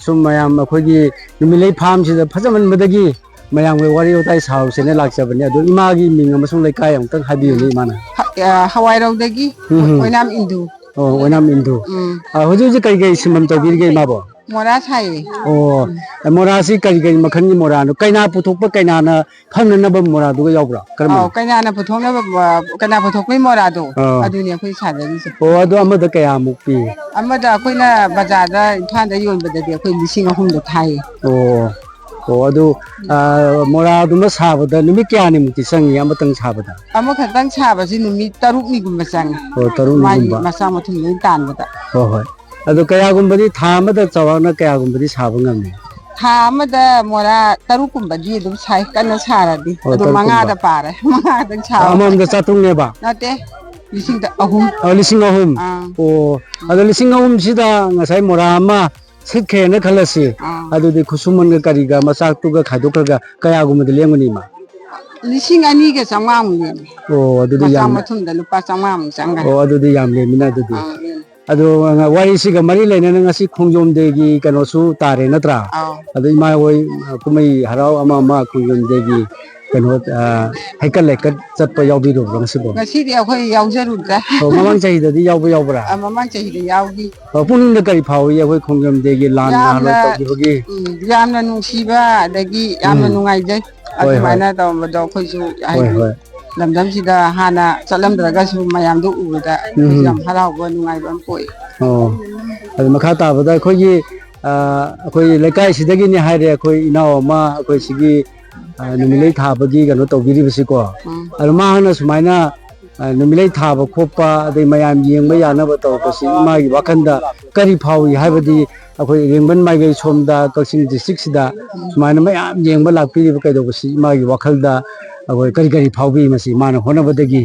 ꯁꯨꯝ ꯃꯌꯥꯝ ꯑꯩꯈꯣꯏꯒꯤ ꯅꯨꯃꯤꯠꯂꯩ ꯐꯥꯝꯁꯤꯗ ꯐꯖꯃꯟꯕꯗꯒꯤ ꯃꯌꯥꯝꯒ ꯋꯥꯔꯤ ꯋꯥꯇꯥꯏ ꯁꯥꯔꯨꯁꯦꯅ ꯂꯥꯛꯆꯕꯅꯦ꯫ ꯑꯗꯣ ꯏꯃꯥꯒꯤ ꯃꯤꯡ ꯑꯃꯁꯨꯡ ꯂꯩꯀꯥꯏ ꯑꯃꯨꯛꯇꯪ ꯍꯥꯏꯕꯤꯌꯨꯅꯦ, ꯏꯃꯥꯅ꯫ ꯍ-, ꯑ, ꯍꯋꯥꯏꯔꯧꯗꯒꯤ ꯎꯝ, ꯎꯝ꯫ ꯑꯣꯏꯅꯥꯝ ꯏꯟꯗꯨ꯫ ꯑꯣ, ꯑꯣꯏꯅꯥꯝ ꯏꯟꯗꯨ꯫ ꯎꯝ꯫ ꯑ, ꯍꯧꯖꯤꯛ ꯍꯧꯖꯤꯛ ꯀꯔꯤ ꯀꯔꯤ ꯁꯤꯟꯐꯝ ꯇꯧꯕꯤꯔꯤꯒꯦ ꯏꯃꯥꯕꯣ? ꯃꯣꯔꯥ ꯁꯥꯏꯌꯦ꯫ ꯑꯣ, ꯃꯣꯔꯥꯁꯤ ꯀꯔꯤ ꯀꯔꯤ ꯃꯈꯜꯒꯤ ꯃꯣꯔꯥꯅꯣ? ꯀꯩꯅꯥ ꯄꯨꯊꯣꯛꯄ, ꯀꯩꯅꯥꯅ ꯐꯝꯅꯅꯕ ꯃꯣꯔꯥꯗꯨꯒ ꯌꯥꯎꯕ꯭ꯔꯥ? ꯀꯔꯝꯕꯅꯣ? ꯑꯧ, ꯀꯩꯅꯥꯅ ꯄꯨꯊꯣꯛꯅꯕ, ꯑ, ꯀꯩꯅꯥ ꯄꯨꯊꯣꯛꯄꯒꯤ ꯃꯣꯔꯥꯗꯣ, ꯑꯥ꯫ ꯑꯗꯨꯅꯦ ꯑꯩꯈꯣꯏ ꯁꯥꯖꯔꯤꯁꯦ꯫ ꯑꯣ, ꯑꯗꯨ ꯑꯃꯗ ꯀꯌꯥꯃꯨꯛ ꯄꯤ? ꯑꯃꯗ ꯑꯩꯈꯣꯏꯅ ꯕꯖꯥꯔꯗ, ꯏꯝꯐꯥꯜꯗ ꯌꯣꯟꯕꯗꯗꯤ ꯑꯩꯈꯣꯏ ꯂꯤꯁꯤꯡ ꯑꯍꯨꯝꯗ ꯊꯥꯏꯌꯦ꯫ ꯑꯣ, ꯑꯣ, ꯑꯗꯨ, ꯑ, ꯃꯣꯔꯥꯗꯨꯃ ꯁꯥꯕꯗ ꯅꯨꯃꯤꯠ ꯀꯌꯥꯅꯤꯃꯨꯛꯇꯤ ꯆꯪꯉꯤ, ꯑꯃꯇꯪ ꯁꯥꯕꯗ? ꯑꯃꯈꯛꯇꯪ ꯁꯥꯕꯁꯤ ꯅꯨꯃꯤꯠ ꯇꯔꯨꯛꯅꯤꯒꯨꯝꯕ ꯆꯪꯉꯤ꯫ ꯑꯣ, ꯇꯔꯨꯛꯅꯤꯒꯨꯝꯕ꯫ ꯃꯥꯒꯤ ꯃꯆꯥ ꯃꯊꯨꯝ ꯂꯣꯏ ꯇꯥꯟꯕꯗ꯫ ꯍꯣꯏ, ꯍꯣꯏ꯫ ꯑꯗꯣ ꯀꯌꯥꯒꯨꯝꯕꯗꯤ, ꯊꯥ ꯑꯃꯗ ꯆꯥꯎꯔꯥꯛꯅ ꯀꯌꯥꯒꯨꯝꯕꯗꯤ ꯁꯥꯕ ꯉꯝꯃꯤ? ꯊꯥ ꯑꯃꯗ ꯃꯣꯔꯥ ꯇꯔꯨꯛꯀꯨꯝꯕꯗꯤ ꯑꯗꯨꯝ ꯁꯥꯏ, ꯀꯟꯅ ꯁꯥꯔꯗꯤ꯫ ꯑꯣ, ꯑꯗꯣ ꯇꯔꯨꯛꯀꯨꯝꯕ꯫ ꯃꯉꯥꯗ ꯄꯥꯔꯦ꯫ ꯃꯉꯥꯗꯪ ꯁꯥꯕ꯫ ꯑꯃꯃꯝꯗ ꯆꯥꯇ꯭ꯔꯨꯛꯅꯦꯕ? ꯅꯠꯇꯦ, ꯂꯤꯁꯤꯡ ꯑꯍꯨꯝ꯫ ꯑ, ꯂꯤꯁꯤꯡ ꯑꯍꯨꯝ? ꯑꯥ꯫ ꯑꯣ, ꯑꯗꯣ ꯂꯤꯁꯤꯡ ꯑꯍꯨꯝꯁꯤꯗ ꯉꯁꯥꯏ ꯃꯣꯔꯥ ꯑꯃ ꯁꯤꯠꯈ꯭ꯔꯦꯅ ꯈꯜꯂꯁꯤ, ꯑꯥ꯫ ꯑꯗꯨꯗꯤ ꯈꯨꯠꯁꯨꯃꯟꯒ ꯀꯔꯤꯒ ꯃꯆꯥꯛꯇꯨꯒ ꯈꯥꯏꯗꯣꯛꯈ꯭ꯔꯒ ꯀꯌꯥꯒꯨꯝꯕꯗ ꯂꯦꯝꯒꯅꯤ ꯏꯃꯥ? ꯂꯤꯁꯤꯡ ꯑꯅꯤꯒ ꯆꯥꯝꯃꯉꯥꯃꯨꯛ ꯂꯦꯝꯃꯦ꯫ ꯑꯣ, ꯑꯗꯨꯗꯤ ꯃꯆꯥ ꯌꯥꯝ, ꯃꯊꯨꯝꯗ ꯂꯨꯄꯥ ꯆꯥꯝꯃꯉꯥꯃꯨꯛ ꯆꯪꯒꯅꯤ꯫ ꯑꯣ, ꯑꯗꯨꯗꯤ ꯌꯥꯝ ꯂꯦꯝꯃꯤꯅ ꯑꯗꯨꯗꯤ꯫ ꯑꯥ, ꯂꯦꯝꯃꯦ꯫ ꯑꯗꯣ, ꯑ, ꯋꯥꯔꯤꯁꯤꯒ ꯃꯔꯤ ꯂꯩꯅꯅ ꯉꯁꯤ ꯈꯣꯡꯖꯣꯝ ꯗꯦꯒꯤ ꯀꯩꯅꯣꯁꯨ ꯇꯥꯔꯦ ꯅꯠꯇ꯭ꯔꯥ? ꯑꯥꯎ꯫ ꯑꯗꯣ ꯏꯃꯥ ꯍꯣꯏ, ꯑ, ꯀꯨꯝꯍꯩ ꯍꯔꯥꯎ ꯑꯃ ꯑꯃ ꯈꯣꯡꯖꯣꯝ ꯗꯦꯒꯤ ꯀꯩꯅꯣ, ꯑ, ꯍꯩꯀꯠ ꯂꯩꯀꯠ ꯆꯠꯄ ꯌꯥꯎꯕꯤꯔꯨꯕ꯭ꯔꯣ ꯉꯁꯤꯕꯣ? ꯉꯁꯤꯗꯤ ꯑꯩꯈꯣꯏ ꯌꯥꯎꯖꯔꯨꯗ꯭ꯔꯦ꯫ ꯑꯣ, ꯃꯃꯥꯡ ꯆꯍꯤꯗꯗꯤ ꯌꯥꯎꯕ ꯌꯥꯎꯕ꯭ꯔꯥ? ꯑ, ꯃꯃꯥꯡ ꯆꯍꯤꯗ ꯌꯥꯎꯈꯤ꯫ ꯑꯣ, ꯄꯨꯛꯅꯤꯡꯗ ꯀꯔꯤ ꯐꯥꯎꯏ ꯑꯩꯈꯣꯏ ꯈꯣꯡꯖꯣꯝ ꯗꯦꯒꯤ ꯂꯥꯟ ꯅꯍꯥꯟꯋꯥꯏ ꯌꯥꯝꯅ, ꯇꯧꯈꯤꯕꯒꯤ? ꯎꯝ, ꯌꯥꯝꯅ ꯅꯨꯡꯁꯤꯕ, ꯑꯗꯒꯤ ꯌꯥꯝꯅ ꯎꯝ꯫ ꯅꯨꯡꯉꯥꯏꯖꯩ꯫ ꯍꯣꯏ, ꯍꯣꯏ꯫ ꯑꯗꯨꯃꯥꯏꯅ ꯇꯧꯕꯗꯣ ꯑꯩꯈꯣꯏꯁꯨ ꯍꯣꯏ, ꯍꯥꯏꯗꯤ ꯍꯣꯏ꯫ ꯂꯝꯗꯝꯁꯤꯗ ꯍꯥꯟꯅ ꯆꯠꯂꯝꯗ꯭ꯔꯒꯁꯨ ꯃꯌꯥꯝꯗꯣ ꯎꯕꯗ ꯑꯩꯈꯣꯏꯁꯨ ꯎꯝ꯫ ꯌꯥꯝ ꯍꯔꯥꯎꯕ, ꯅꯨꯡꯉꯥꯏꯕ ꯑꯃ ꯄꯣꯛꯏ꯫ ꯑꯣ꯫ ꯑꯗꯨ ꯃꯈꯥ ꯇꯥꯕꯗ ꯑꯩꯈꯣꯏꯒꯤ, ꯑ, ꯑꯩꯈꯣꯏ ꯂꯩꯀꯥꯏꯁꯤꯗꯒꯤꯅꯤ ꯍꯥꯏꯔꯦ, ꯑꯩꯈꯣꯏ ꯏꯅꯥꯎ ꯑꯃ ꯑꯩꯈꯣꯏ ꯁꯤꯒꯤ, ꯑ, ꯅꯨꯃꯤꯠꯂꯩ ꯊꯥꯕꯒꯤ ꯀꯩꯅꯣ ꯇꯧꯕꯤꯔꯤꯕꯁꯤꯀꯣ꯫ ꯎꯝ꯫ ꯑꯗꯣ ꯃꯥꯅ ꯁꯨꯃꯥꯏꯅ, ꯑ, ꯅꯨꯃꯤꯠꯂꯩ ꯊꯥꯕ ꯈꯣꯠꯄ, ꯑꯗꯩ ꯃꯌꯥꯝ ꯌꯦꯡꯕ ꯌꯥꯅꯕ ꯇꯧꯔꯛꯄꯁꯤ ꯏꯃꯥꯒꯤ ꯋꯥꯈꯜꯗ ꯀꯔꯤ ꯐꯥꯎꯏ? ꯍꯥꯏꯕꯗꯤ ꯑꯩꯈꯣꯏ ꯔꯦꯡꯕꯟ ꯃꯥꯏꯀꯩ ꯁꯣꯝꯗ ꯀꯛꯆꯤꯡ ꯗꯤꯁꯇ꯭ꯔꯤꯛꯁꯤꯗ ꯁꯨꯃꯥꯏꯅ ꯃꯌꯥꯝ ꯌꯦꯡꯕ ꯂꯥꯛꯄꯤꯔꯤꯕ ꯀꯩꯗꯧꯕꯁꯤ ꯏꯃꯥꯒꯤ ꯋꯥꯈꯜꯗ ꯑꯩꯈꯣꯏ ꯀꯔꯤ ꯀꯔꯤ ꯐꯥꯎꯕꯤ? ꯃꯁꯤ ꯃꯥꯅ ꯍꯣꯠꯅꯕꯗꯒꯤ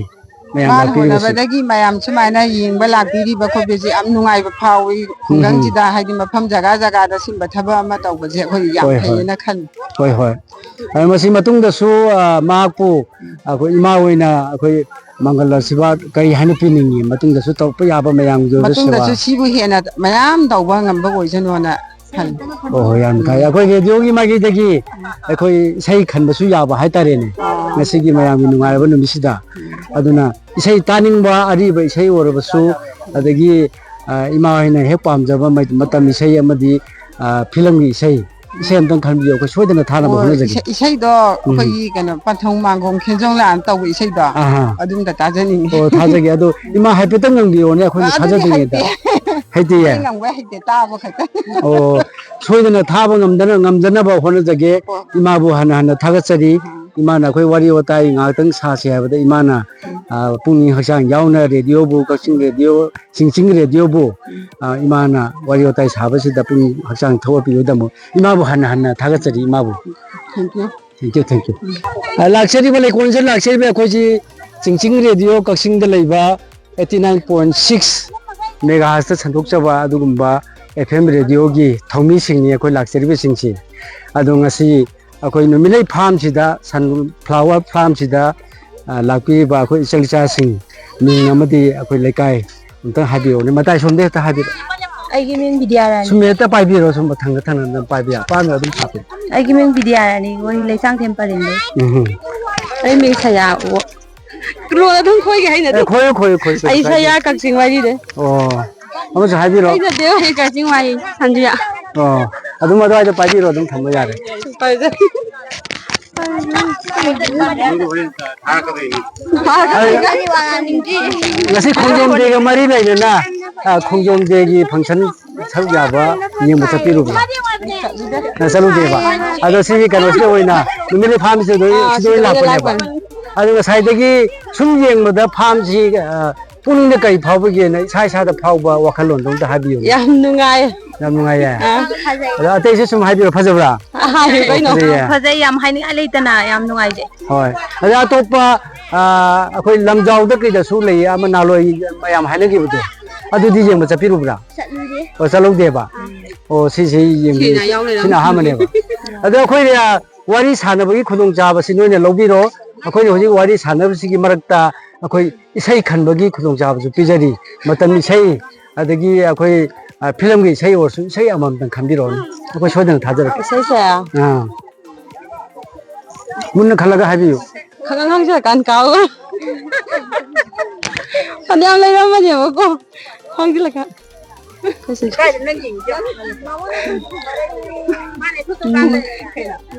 ꯃꯌꯥꯝ ꯃꯥꯅ ꯂꯥꯛꯄꯤꯔꯤꯕꯁꯤ꯫ ꯍꯣꯠꯅꯕꯗꯒꯤ ꯃꯌꯥꯝ ꯁꯨꯃꯥꯏꯅ ꯌꯦꯡꯕ ꯂꯥꯛꯄꯤꯔꯤꯕ ꯈꯣꯠꯄꯁꯤ ꯌꯥꯝ ꯅꯨꯡꯉꯥꯏꯕ ꯐꯥꯎꯏ꯫ ꯎꯝ, ꯎꯝ꯫ ꯈꯨꯡꯒꯪꯁꯤꯗ ꯍꯥꯏꯗꯤ ꯃꯐꯝ ꯖꯒꯥ ꯖꯒꯥꯗ ꯁꯤꯒꯨꯝꯕ ꯊꯕꯛ ꯑꯃ ꯇꯧꯕꯁꯦ ꯑꯩꯈꯣꯏ ꯌꯥꯝ ꯍꯣꯏ, ꯍꯣꯏ꯫ ꯐꯩꯌꯦꯅ ꯈꯜꯂꯤ꯫ ꯍꯣꯏ, ꯍꯣꯏ꯫ ꯑꯗꯨ ꯃꯁꯤ ꯃꯇꯨꯡꯗꯁꯨ, ꯑ, ꯃꯍꯥꯛꯄꯨ ꯑꯩꯈꯣꯏ ꯏꯃꯥ ꯍꯣꯏꯅ ꯑꯩꯈꯣꯏ ꯃꯪꯒꯜ ꯑꯁꯤꯔꯕꯥꯗ ꯀꯔꯤ ꯍꯥꯏꯅ ꯄꯤꯅꯤꯡꯉꯤ? ꯃꯇꯨꯡꯗꯁꯨ ꯇꯧꯔꯛꯄ ꯌꯥꯕ ꯃꯌꯥꯝꯒꯤ ꯑꯣꯏꯕ ꯁꯦꯕꯥ꯫ ꯃꯇꯨꯡꯗꯁꯨ ꯁꯤꯕꯨ ꯍꯦꯟꯅ ꯃꯌꯥꯝ ꯇꯧꯕ ꯉꯝꯕ ꯑꯣꯏꯁꯅꯨꯅ ꯈꯜꯂꯦ꯫ ꯑꯣ ꯍꯣꯏ, ꯌꯥꯝ ꯐꯔꯦ꯫ ꯑꯩꯈꯣꯏ ꯔꯦꯗꯤꯑꯣꯒꯤ ꯃꯥꯏꯀꯩꯗꯒꯤ ꯑꯩꯈꯣꯏ ꯏꯁꯩ ꯈꯟꯕꯁꯨ ꯌꯥꯕ ꯍꯥꯏꯇꯥꯔꯦꯅꯦ, ꯑꯥ꯫ ꯉꯁꯤꯒꯤ ꯃꯌꯥꯝꯒꯤ ꯅꯨꯡꯉꯥꯏꯔꯕ ꯅꯨꯃꯤꯠꯁꯤꯗ꯫ ꯑꯗꯨꯅ ꯏꯁꯩ ꯇꯥꯅꯤꯡꯕ, ꯑꯔꯤꯕ ꯏꯁꯩ ꯑꯣꯏꯔꯕꯁꯨ, ꯑꯗꯒꯤ, ꯑ, ꯏꯃꯥ ꯍꯣꯏꯅ ꯍꯦꯛ ꯄꯥꯝꯖꯕ ꯃꯩ-, ꯃꯇꯝ ꯏꯁꯩ ꯑꯃꯗꯤ, ꯑ, ꯐꯤꯂꯝꯒꯤ ꯏꯁꯩ, ꯏꯁꯩ ꯑꯝꯇꯪ ꯈꯟꯕꯤꯌꯨ, ꯑꯩꯈꯣꯏ ꯁꯣꯏꯗꯅ ꯊꯥꯅꯕ ꯑꯣ, ꯍꯣꯠꯅꯖꯒꯦ꯫ ꯏꯁꯩ-, ꯏꯁꯩꯗꯣ ꯎꯝ꯫ ꯑꯩꯈꯣꯏꯒꯤ ꯀꯩꯅꯣ, ꯄꯟꯊꯧ ꯃꯥꯡꯒꯣꯝ ꯈꯦꯟꯖꯣꯡ ꯂꯥꯛꯑꯅ ꯇꯧꯕ ꯏꯁꯩꯗꯣ, ꯑꯍꯥ꯫ ꯑꯗꯨꯝꯇ ꯇꯥꯖꯅꯤꯡꯉꯤ꯫ ꯑꯣ, ꯊꯥꯖꯒꯦ꯫ ꯑꯗꯣ ꯏꯃꯥ ꯍꯥꯏꯐꯦꯠꯇꯪ ꯉꯪꯕꯤꯌꯣꯅꯦ, ꯑꯩꯈꯣꯏꯅ ꯑꯗꯨꯗꯤ ꯊꯥꯖꯗ꯭ꯔꯤꯉꯩꯗ꯫ ꯍꯩꯇꯦ꯫ ꯍꯩꯇꯦꯌꯦ? ꯑꯩ ꯉꯪꯕ ꯍꯩꯇꯦ, ꯇꯥꯕ ꯈꯛꯇ꯫ ꯑꯣ, ꯁꯣꯏꯗꯅ ꯊꯥꯕ ꯉꯝꯗꯅ-, ꯉꯝꯖꯅꯕ ꯍꯣꯠꯅꯖꯒꯦ꯫ ꯍꯣꯏ꯫ ꯏꯃꯥꯕꯨ ꯍꯟꯅ ꯍꯟꯅ ꯊꯥꯒꯠꯆꯔꯤ꯫ ꯎꯝ꯫ ꯏꯃꯥꯅ ꯑꯩꯈꯣꯏ ꯋꯥꯔꯤ ꯋꯥꯇꯥꯏ ꯉꯥꯏꯍꯥꯛꯇꯪ ꯁꯥꯁꯦ ꯍꯥꯏꯕꯗ ꯏꯃꯥꯅ, ꯎꯝ꯫ ꯑ, ꯄꯨꯛꯅꯤꯡ ꯍꯛꯆꯥꯡ ꯌꯥꯎꯅ ꯔꯦꯗꯤꯑꯣꯕꯨ, ꯀꯛꯆꯤꯡ ꯔꯦꯗꯤꯑꯣ, ꯆꯤꯡꯆꯤꯡ ꯔꯦꯗꯤꯑꯣꯕꯨ, ꯑ, ꯏꯃꯥꯅ ꯋꯥꯔꯤ ꯋꯥꯇꯥꯏ ꯁꯥꯕꯁꯤꯗ ꯄꯨꯛꯅꯤꯡ ꯍꯛꯆꯥꯡ ꯊꯧꯒꯠꯄꯤꯕꯒꯤꯗꯃꯛ ꯏꯃꯥꯕꯨ ꯍꯟꯅ ꯍꯟꯅ ꯊꯥꯒꯠꯆꯔꯤ ꯏꯃꯥꯕꯨ꯫ Thank you꯫ Thank you, thank you꯫ ꯑ, ꯂꯥꯛꯆꯔꯤꯕ ꯂꯩꯀꯣꯜꯁꯤꯗ ꯂꯥꯛꯆꯔꯤꯕ ꯑꯩꯈꯣꯏꯁꯤ ꯆꯤꯡꯆꯤꯡ ꯔꯦꯗꯤꯑꯣ ꯀꯛꯆꯤꯡꯗ ꯂꯩꯕ eighty nine point six megahertzꯇ ꯁꯟꯗꯣꯛꯆꯕ ꯑꯗꯨꯒꯨꯝꯕ F M ꯔꯦꯗꯤꯑꯣꯒꯤ ꯊꯧꯃꯤꯁꯤꯡꯅꯤ ꯑꯩꯈꯣꯏ ꯂꯥꯛꯆꯔꯤꯕꯁꯤꯡꯁꯤ꯫ ꯑꯗꯣ ꯉꯁꯤ ꯑꯩꯈꯣꯏ ꯅꯨꯃꯤꯠꯂꯩ ꯐꯥꯔꯝꯁꯤꯗ, ꯁꯟꯐ꯭ꯂꯥꯋꯔ ꯐꯥꯔꯝꯁꯤꯗ, ꯑ, ꯂꯥꯛꯄꯤꯔꯤꯕ ꯑꯩꯈꯣꯏ ꯏꯆꯜ ꯏꯆꯥꯁꯤꯡ ꯃꯤꯡ ꯑꯃꯗꯤ ꯑꯩꯈꯣꯏ ꯂꯩꯀꯥꯏ ꯑꯝꯇ ꯍꯥꯏꯕꯤꯔꯛꯎꯅꯦ꯫ ꯃꯇꯥꯏ ꯁꯣꯝꯗ ꯍꯦꯛꯇ ꯍꯥꯏꯕꯤꯔꯛꯑꯣ꯫ ꯑꯩꯒꯤ ꯃꯤꯡ ꯕꯤꯗ꯭ꯌꯥꯔꯥꯅꯤ꯫ ꯁꯨꯝ ꯍꯦꯛꯇ ꯄꯥꯏꯕꯤꯔꯣ, ꯁꯨꯝ ꯊꯪꯅ ꯊꯪꯅ ꯑꯗꯨꯝ ꯄꯥꯏꯕꯤꯔꯣ, ꯑꯄꯥꯝꯕ ꯑꯗꯨꯝ ꯁꯥꯕꯤꯔꯣ꯫ ꯑꯩꯒꯤ ꯃꯤꯡ ꯕꯤꯗ꯭ꯌꯥꯔꯥꯅꯤ, ꯃꯣꯏ ꯂꯩꯁꯥꯡꯊꯦꯝ ꯄꯔꯦꯡꯗꯩ꯫ ꯎꯝ꯫ ꯑꯩ ꯃꯤꯡ ꯁꯌꯥ꯫ ꯀ꯭ꯔꯣ ꯑꯗꯨꯝ ꯈꯣꯏꯒꯦ ꯍꯩꯅꯗꯦ꯫ ꯑꯦ, ꯈꯣꯏꯌꯨ, ꯈꯣꯏꯌꯨ, ꯈꯣꯏꯌꯨ, ꯑꯩ ꯀꯩꯁꯨ ꯁꯌꯥ ꯀꯥꯏꯗꯦ꯫ ꯀꯛꯆꯤꯡ ꯋꯥꯏꯔꯤꯗꯩ꯫ ꯑꯣ, ꯑꯃꯁꯨ ꯍꯥꯏꯕꯤꯔꯣ꯫ ꯍꯩꯅꯗꯦ, ꯑꯩ ꯀꯛꯆꯤꯡ ꯋꯥꯏꯔꯤ, ꯁꯟꯖꯤꯌꯥ꯫ ꯑꯣ, ꯑꯗꯨꯝ ꯑꯗꯨꯋꯥꯏꯗ ꯄꯥꯏꯕꯤꯔꯣ, ꯑꯗꯨꯝ ꯊꯝꯕ ꯌꯥꯔꯦ꯫ ꯄꯥꯏꯖꯔꯤ꯫ ꯉꯁꯤ ꯈꯣꯡꯖꯣꯝ ꯗꯦꯒ ꯃꯔꯤ ꯂꯩꯅꯅ, ꯑ, ꯈꯣꯡꯖꯣꯝ ꯗꯦꯒꯤ function ꯁꯔꯨꯛ ꯌꯥꯕ ꯌꯦꯡꯕ ꯆꯠꯄꯤꯔꯨꯕ꯭ꯔꯥ? ꯑ, ꯆꯠꯂꯨꯗꯦꯕ꯫ ꯑꯗꯣ ꯁꯤꯒꯤ ꯀꯩꯅꯣꯁꯤꯗ ꯑꯣꯏꯅ ꯅꯨꯃꯤꯠ ꯐꯥꯝꯁꯤꯗ ꯑꯣꯏ-, ꯑꯥ, ꯁꯤꯗ ꯑꯣꯏꯅ ꯁꯤꯗ ꯑꯣꯏꯅ ꯂꯥꯛꯄꯅꯦꯕ꯫ ꯂꯥꯛꯄꯅꯦ꯫ ꯑꯗꯣ ꯉꯁꯥꯏꯗꯒꯤ ꯁꯨꯝ ꯌꯦꯡꯕꯗ ꯐꯥꯝꯁꯤ, ꯑ, ꯄꯨꯛꯅꯤꯡꯗ ꯀꯔꯤ ꯐꯥꯎꯕꯒꯦꯅ ꯏꯁꯥ ꯏꯁꯥꯗ ꯐꯥꯎꯕ ꯋꯥꯈꯜꯂꯣꯟꯗꯣ ꯑꯝꯇ ꯍꯥꯏꯕꯤꯌꯨꯅꯦ꯫ ꯌꯥꯝ ꯅꯨꯡꯉꯥꯏ꯫ ꯌꯥꯝ ꯅꯨꯡꯉꯥꯏꯌꯦ? ꯑꯥ꯫ ꯑꯗꯣ ꯑꯇꯩꯁꯨ ꯁꯨꯝ ꯍꯥꯏꯕꯤꯔꯣ, ꯐꯖꯕ꯭ꯔꯥ? ꯍꯥꯏꯌꯨ ꯀꯩꯅꯣ꯫ ꯐꯖꯩꯌꯦ꯫ ꯐꯖꯩ, ꯌꯥꯝ ꯍꯥꯏꯅꯤꯡꯉꯥꯏ ꯂꯩꯇꯅ, ꯌꯥꯝ ꯅꯨꯡꯉꯥꯏꯖꯩ꯫ ꯍꯣꯏ꯫ ꯑꯗ ꯑꯇꯣꯞꯄ, ꯑ, ꯑꯩꯈꯣꯏ ꯂꯝꯖꯥꯎꯗ ꯀꯩꯗꯁꯨ ꯂꯩꯌꯦ, ꯑꯃ ꯅꯍꯥꯟꯋꯥꯏ ꯃꯌꯥꯝ ꯍꯥꯏꯅꯈꯤꯕꯗꯣ, ꯑꯗꯨꯗꯤ ꯌꯦꯡꯕ ꯆꯠꯄꯤꯔꯨꯕ꯭ꯔꯥ? ꯆꯠꯂꯨꯔꯦ꯫ ꯑꯣ, ꯆꯠꯍꯧꯗꯦꯕ? ꯑꯥ꯫ ꯑꯣ, ꯁꯤꯁꯦ ꯌꯦꯡꯕꯤ-, ꯁꯤꯅ ꯌꯥꯎ ꯂꯩꯔꯝꯃꯦ꯫ ꯁꯤꯅ ꯑꯍꯥꯟꯕꯅꯦꯕ꯫ ꯑꯗꯣ ꯑꯩꯈꯣꯏ, ꯑ, ꯋꯥꯔꯤ ꯁꯥꯟꯅꯕꯒꯤ ꯈꯨꯗꯣꯡꯆꯥꯕꯁꯤ ꯅꯣꯏꯅ ꯂꯧꯕꯤꯔꯣ꯫ ꯑꯩꯈꯣꯏꯅ ꯍꯧꯖꯤꯛ ꯋꯥꯔꯤ ꯁꯥꯟꯅꯕꯁꯤꯒꯤ ꯃꯔꯛꯇ ꯑꯩꯈꯣꯏ ꯏꯁꯩ ꯈꯟꯕꯒꯤ ꯈꯨꯗꯣꯡꯆꯥꯕꯁꯨ ꯄꯤꯖꯔꯤ꯫ ꯃꯇꯝ ꯏꯁꯩ, ꯑꯗꯒꯤ ꯑꯩꯈꯣꯏ, ꯑ, ꯐꯤꯂꯝꯒꯤ ꯏꯁꯩ ꯑꯣꯏꯔꯁꯨ ꯏꯁꯩ ꯑꯃꯃꯝꯇꯪ ꯈꯟꯕꯤꯔꯛꯑꯣꯅꯦ, ꯑꯩꯈꯣꯏ ꯁꯣꯏꯗꯅ ꯊꯥꯖꯔꯛꯀꯦ꯫ ꯏꯁꯩꯁꯦ? ꯑꯥ, ꯃꯨꯟꯅ ꯈꯜꯂꯒ ꯍꯥꯏꯕꯤꯌꯨ꯫ ꯈꯪꯉꯪ ꯍꯪꯖꯔꯀꯥꯟ ꯀꯥꯎ꯫ ꯐꯅꯌꯥꯝ ꯂꯩꯔꯝꯕꯅꯦꯕꯀꯣ, ꯍꯪꯖꯤꯜꯂꯒ꯫ ꯀꯥꯏꯗ ꯅꯪ ꯌꯦꯡꯉꯤꯁꯦ?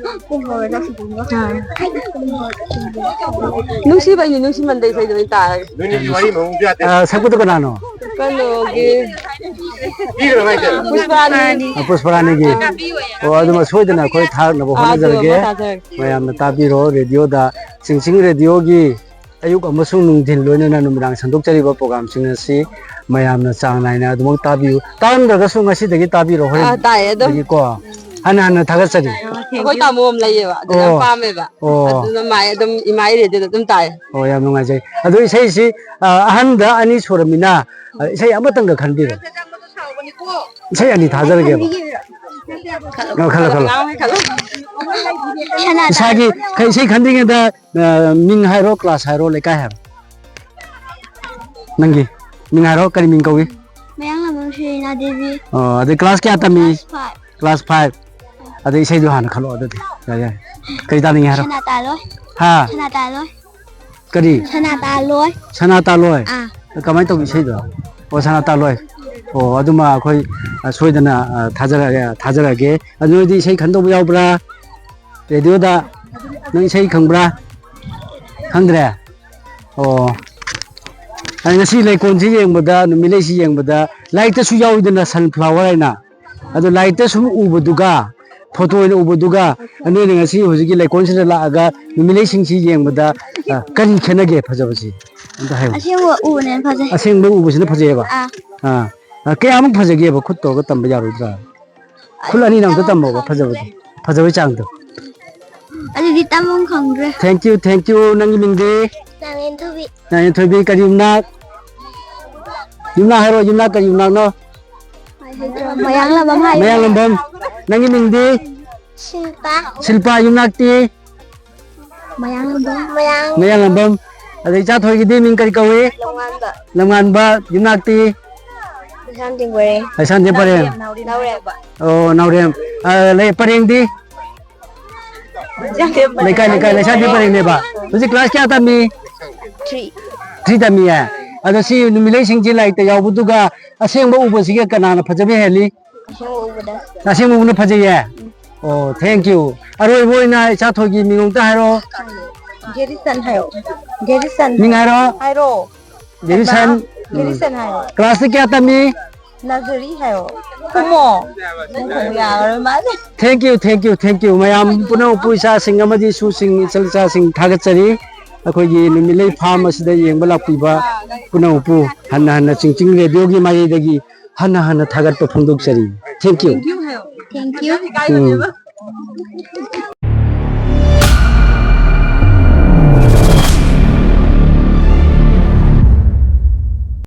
ꯅꯨꯡꯁꯤꯕꯩꯅꯤ, ꯅꯨꯡꯁꯤꯃꯟꯗꯩ ꯏꯁꯩꯗꯣ ꯑꯣꯏꯅ ꯇꯥꯔꯒꯦ꯫ ꯅꯣꯏꯅꯤꯒꯤ ꯋꯥꯔꯤ ꯃꯑꯣꯡꯁꯨ ꯌꯥꯗꯦ꯫ ꯑ, ꯁꯛꯄꯗꯣ ꯀꯅꯥꯅꯣ? ꯀꯩꯅꯣꯒꯤ ꯄꯤꯈ꯭ꯔꯕ ꯍꯥꯏꯁꯦ? ꯄꯨꯁꯄꯥꯅꯤ꯫ ꯑ, ꯄꯨꯁꯄꯔꯥꯅꯤꯒꯤ꯫ ꯑꯣ, ꯑꯗꯨꯃ ꯁꯣꯏꯗꯅ ꯑꯩꯈꯣꯏ ꯊꯥꯔꯛꯅꯕ ꯑꯥ, ꯑꯗꯨ ꯍꯣꯠꯅꯖꯔꯒꯦ꯫ ꯑꯃ ꯊꯥꯖꯔꯒꯦ꯫ ꯃꯌꯥꯝꯅ ꯇꯥꯕꯤꯔꯣ, ꯔꯦꯗꯤꯑꯣꯗ ꯆꯤꯡꯆꯤꯡ ꯔꯦꯗꯤꯑꯣꯒꯤ ꯑꯌꯨꯛ ꯑꯃꯁꯨꯡ ꯅꯨꯡꯊꯤꯜ, ꯂꯣꯏꯅꯅ ꯅꯨꯃꯤꯗꯥꯡ ꯁꯟꯗꯣꯛꯆꯔꯤꯕ ꯄ꯭ꯔꯣꯒꯥꯝꯁꯤꯡ ꯑꯁꯤ ꯃꯌꯥꯝꯅ ꯆꯥꯡ ꯅꯥꯏꯅ ꯑꯗꯨꯃꯛ ꯇꯥꯕꯤꯌꯨ꯫ ꯇꯥꯔꯝꯗ꯭ꯔꯒꯁꯨ ꯉꯁꯤꯗꯒꯤ ꯇꯥꯕꯤꯔꯣ, ꯍꯣꯔꯦꯟ ꯑꯥ, ꯇꯥꯏꯌꯦ ꯑꯗꯨꯝ꯫ ꯗꯒꯤꯀꯣ꯫ ꯍꯟꯅ ꯍꯟꯅ ꯊꯥꯒꯠꯆꯔꯤ꯫ ꯑꯩꯈꯣꯏ ꯇꯥꯃꯣ ꯑꯃ ꯂꯩꯌꯦꯕ, ꯑꯗꯨꯅ ꯌꯥꯝ ꯑꯣ꯫ ꯄꯥꯝꯃꯦꯕ꯫ ꯑꯣ꯫ ꯑꯗꯨꯅ ꯃꯥꯏ ꯑꯗꯨꯝ ꯏꯃꯥ ꯏꯔꯦꯗꯤꯗ ꯑꯗꯨꯝ ꯇꯥꯏ꯫ ꯑꯣ, ꯌꯥꯝ ꯅꯨꯡꯉꯥꯏꯖꯩ꯫ ꯑꯗꯨ ꯏꯁꯩꯁꯤ, ꯑ, ꯑꯍꯟꯗ ꯑꯅꯤ ꯁꯨꯔꯃꯤꯅ, ꯑ, ꯏꯁꯩ ꯑꯃꯇꯪꯒ ꯈꯟꯕꯤꯔꯣ꯫ ꯏꯁꯩ ꯑꯅꯤ ꯊꯥꯖꯔꯒꯦꯕ꯫ ꯑ, ꯈꯜꯂꯣ, ꯈꯜꯂꯣ꯫ ꯑꯉꯥꯡ ꯈꯜꯂꯣ꯫ ꯏꯁꯥꯒꯤ ꯏꯁꯩ ꯈꯟꯗ꯭ꯔꯤꯉꯩꯗ, ꯑ, ꯃꯤꯡ ꯍꯥꯏꯔꯣ, ꯀ꯭ꯂꯥꯁ ꯍꯥꯏꯔꯣ, ꯂꯩꯀꯥꯏ ꯍꯥꯏꯔꯣ꯫ ꯅꯪꯒꯤ ꯃꯤꯡ ꯍꯥꯏꯔꯣ, ꯀꯔꯤ ꯃꯤꯡ ꯀꯧꯏ? ꯃꯌꯥꯡꯂꯝꯕꯝ ꯁꯦꯔꯤꯅꯥ ꯗꯦꯕꯤ꯫ ꯑꯣ, ꯑꯗꯩ ꯀ꯭ꯂꯥꯁ ꯀꯌꯥ ꯇꯝꯃꯤ? Class five. Class five. ꯑꯗꯩ ꯏꯁꯩꯗꯣ ꯍꯥꯟꯅ ꯈꯜꯂꯣ ꯑꯗꯨꯗꯤ꯫ ꯌꯥꯔꯦ, ꯌꯥꯔꯦ꯫ ꯀꯔꯤ ꯇꯥꯅꯤꯡꯉꯦ ꯍꯥꯏꯔꯣ? ꯁꯅꯥ ꯇꯥꯂꯣꯏ꯫ ꯍꯥ? ꯁꯅꯥ ꯇꯥꯂꯣꯏ꯫ ꯀꯔꯤ? ꯁꯅꯥ ꯇꯥꯂꯣꯏ꯫ ꯁꯅꯥ ꯇꯥꯂꯣꯏ? ꯑꯥ꯫ ꯀꯃꯥꯏꯅ ꯇꯧꯕ ꯏꯁꯩꯗꯣ? ꯑꯣ, ꯁꯅꯥ ꯇꯥꯂꯣꯏ꯫ ꯑꯣ, ꯑꯗꯨꯃ ꯑꯩꯈꯣꯏ, ꯑ, ꯁꯣꯏꯗꯅ, ꯑ, ꯊꯥꯖꯔꯛꯑꯒꯦ, ꯊꯥꯖꯔꯛꯑꯒꯦ꯫ ꯑꯗꯨ ꯅꯣꯏꯗꯤ ꯏꯁꯩ ꯈꯟꯗꯧꯕ ꯌꯥꯎꯕ꯭ꯔꯥ? ꯔꯦꯗꯤꯑꯣꯗ ꯅꯪ ꯏꯁꯩ ꯈꯪꯕ꯭ꯔꯥ? ꯈꯪꯗ꯭ꯔꯦ? ꯑꯣ꯫ ꯑꯩ ꯉꯁꯤ ꯂꯩꯀꯣꯜꯁꯤ ꯌꯦꯡꯕꯗ, ꯅꯨꯃꯤꯠꯂꯩꯁꯤ ꯌꯦꯡꯕꯗ, ꯂꯥꯏꯔꯤꯛꯇꯁꯨ ꯌꯥꯎꯏꯗꯅ, sunflower ꯍꯥꯏꯅ꯫ ꯑꯗꯣ ꯂꯥꯏꯔꯤꯛꯇ ꯁꯨꯝ ꯎꯕꯗꯨꯒ, ꯐꯣꯇꯣ ꯑꯣꯏꯅ ꯎꯕꯗꯨꯒ, ꯅꯣꯏꯅ ꯉꯁꯤ ꯍꯧꯖꯤꯛꯀꯤ ꯂꯩꯀꯣꯜꯁꯤꯗ ꯂꯥꯛꯑꯒ ꯅꯨꯃꯤꯠꯂꯩꯁꯤꯡꯁꯤ ꯌꯦꯡꯕꯗ, ꯑ, ꯀꯔꯤ ꯈꯦꯠꯅꯒꯦ ꯐꯖꯕꯁꯤ? ꯑꯝꯇ ꯍꯥꯏꯌꯨ꯫ ꯑꯁꯦꯡꯕ ꯎꯕꯅ ꯍꯦꯟꯅ ꯐꯖꯩ꯫ ꯑꯁꯦꯡꯕ ꯎꯕꯁꯤꯅ ꯐꯖꯩꯑꯕ? ꯑꯥ꯫ ꯑꯥ꯫ ꯑ, ꯀꯌꯥꯃꯨꯛ ꯐꯖꯒꯦꯕ? ꯈꯨꯠ ꯇꯧꯔꯒ ꯇꯝꯕ ꯌꯥꯔꯣꯏꯗ꯭ꯔꯥ? ꯈꯨꯠ ꯑꯅꯤꯅ ꯑꯝꯇ ꯇꯝꯃꯣꯕ, ꯐꯖꯕꯗꯣ꯫ ꯐꯖꯕꯩ ꯆꯥꯡꯗꯣ꯫ ꯑꯗꯨꯗꯤ ꯇꯝꯐꯝ ꯈꯪꯗ꯭ꯔꯦ꯫ Thank you, thank you꯫ ꯅꯪꯒꯤ ꯃꯤꯡꯗꯤ? ꯅꯥꯌꯦꯟꯊꯣꯏꯕꯤ꯫ ꯅꯥꯌꯦꯟꯊꯣꯏꯕꯤ, ꯀꯔꯤ ꯌꯨꯝꯅꯥꯛ? ꯌꯨꯝꯅꯥꯛ ꯍꯥꯏꯔꯣ, ꯌꯨꯝꯅꯥꯛ ꯀꯔꯤ ꯌꯨꯝꯅꯥꯛꯅꯣ? ꯃꯌꯥꯡꯂꯝꯕꯝ ꯍꯥꯏ꯫ ꯃꯌꯥꯡꯂꯝꯕꯝ꯫ ꯅꯪꯒꯤ ꯃꯤꯡꯗꯤ? ꯁꯤꯜꯄꯥ꯫ ꯁꯤꯜꯄꯥ, ꯌꯨꯝꯅꯥꯛꯇꯤ? ꯃꯌꯥꯡꯂꯝꯕꯝ꯫ ꯃꯌꯥꯡ꯫ ꯃꯌꯥꯡꯂꯝꯕꯝ꯫ ꯑꯗꯩ ꯏꯆꯥ ꯊꯣꯏꯒꯤꯗꯤ ꯃꯤꯡ ꯀꯔꯤ ꯀꯧꯏ? ꯂꯝꯉꯥꯟꯕ꯫ ꯂꯝꯉꯥꯟꯕ꯫ ꯌꯨꯝꯅꯥꯛꯇꯤ? ꯂꯩꯁꯥꯝꯊꯦꯝ ꯄꯔꯦꯡ꯫ ꯂꯩꯁꯥꯝꯊꯦꯝ ꯄꯔꯦꯡ꯫ ꯅꯥꯎꯔꯦꯝ꯫ ꯑꯣ, ꯅꯥꯎꯔꯦꯝ꯫ ꯑ, ꯂꯩ, ꯄꯔꯦꯡꯗꯤ? ꯂꯩꯁꯥꯝꯊꯦꯝ ꯄꯔꯦꯡ꯫ ꯂꯩꯀꯥꯏ, ꯂꯩꯀꯥꯏ, ꯂꯩꯁꯥꯝꯊꯦꯝ ꯄꯔꯦꯡꯅꯦꯕ꯫ ꯍꯧꯖꯤꯛ class ꯀꯌꯥ ꯇꯝꯃꯤ? Three꯫ Three ꯇꯝꯃꯤꯌꯦ꯫ ꯑꯗꯣ ꯁꯤ ꯅꯨꯃꯤꯠꯂꯩꯁꯤꯡꯁꯤ ꯂꯥꯏꯔꯤꯛꯇ ꯌꯥꯎꯕꯗꯨꯒ ꯑꯁꯦꯡꯕ ꯎꯕꯁꯤꯒ ꯀꯅꯥꯅ ꯐꯖꯕ ꯍꯦꯜꯂꯤ? ꯑꯁꯦꯡꯕ ꯎꯕꯗ꯫ ꯑꯁꯦꯡꯕ ꯎꯕꯅ ꯐꯖꯩꯌꯦ? ꯑꯣ, thank you꯫ ꯑꯔꯣꯏꯕ ꯑꯣꯏꯅ ꯏꯆꯥ ꯊꯣꯏꯒꯤ ꯃꯤꯡ ꯑꯝꯇ ꯍꯥꯏꯔꯣ꯫ ꯒꯦꯔꯤꯁꯟ ꯍꯥꯏꯌꯣ꯫ ꯒꯦꯔꯤꯁꯟ꯫ ꯃꯤꯡ ꯍꯥꯏꯔꯣ꯫ ꯍꯥꯏꯔꯣ꯫ ꯒꯦꯔꯤꯁꯟ꯫ ꯍꯩꯃꯥ, ꯒꯦꯔꯤꯁꯟ ꯍꯥꯏꯌꯣ꯫ Class ꯀꯌꯥ ꯇꯝꯃꯤ? Nursery ꯍꯥꯏꯌꯣ꯫ ꯈꯨꯝꯃꯣ꯫ ꯅꯪ ꯈꯨꯝꯃꯨ ꯌꯥꯔꯔꯣꯏ ꯃꯥꯜꯂꯦ꯫ Thank you, thank you, thank you꯫ ꯃꯌꯥꯝ ꯄꯨꯝꯅꯃꯛꯄꯨ ꯏꯆꯥꯁꯤꯡ ꯑꯃꯗꯤ ꯏꯁꯨꯁꯤꯡ, ꯏꯆꯜ ꯏꯆꯥꯁꯤꯡ ꯊꯥꯒꯠꯆꯔꯤ꯫ ꯑꯩꯈꯣꯏꯒꯤ ꯅꯨꯃꯤꯠꯂꯩ farm ꯑꯁꯤꯗ ꯌꯦꯡꯕ ꯂꯥꯛꯄꯤꯕ ꯄꯨꯝꯅꯃꯛꯄꯨ ꯍꯟꯅ ꯍꯟꯅ ꯆꯤꯡꯆꯤꯡ ꯔꯦꯗꯤꯑꯣꯒꯤ ꯃꯥꯏꯀꯩꯗꯒꯤ ꯍꯟꯅ ꯍꯟꯅ ꯊꯥꯒꯠꯄ ꯐꯣꯡꯗꯣꯛꯆꯔꯤ꯫ Thank you꯫ Thank you꯫ Um.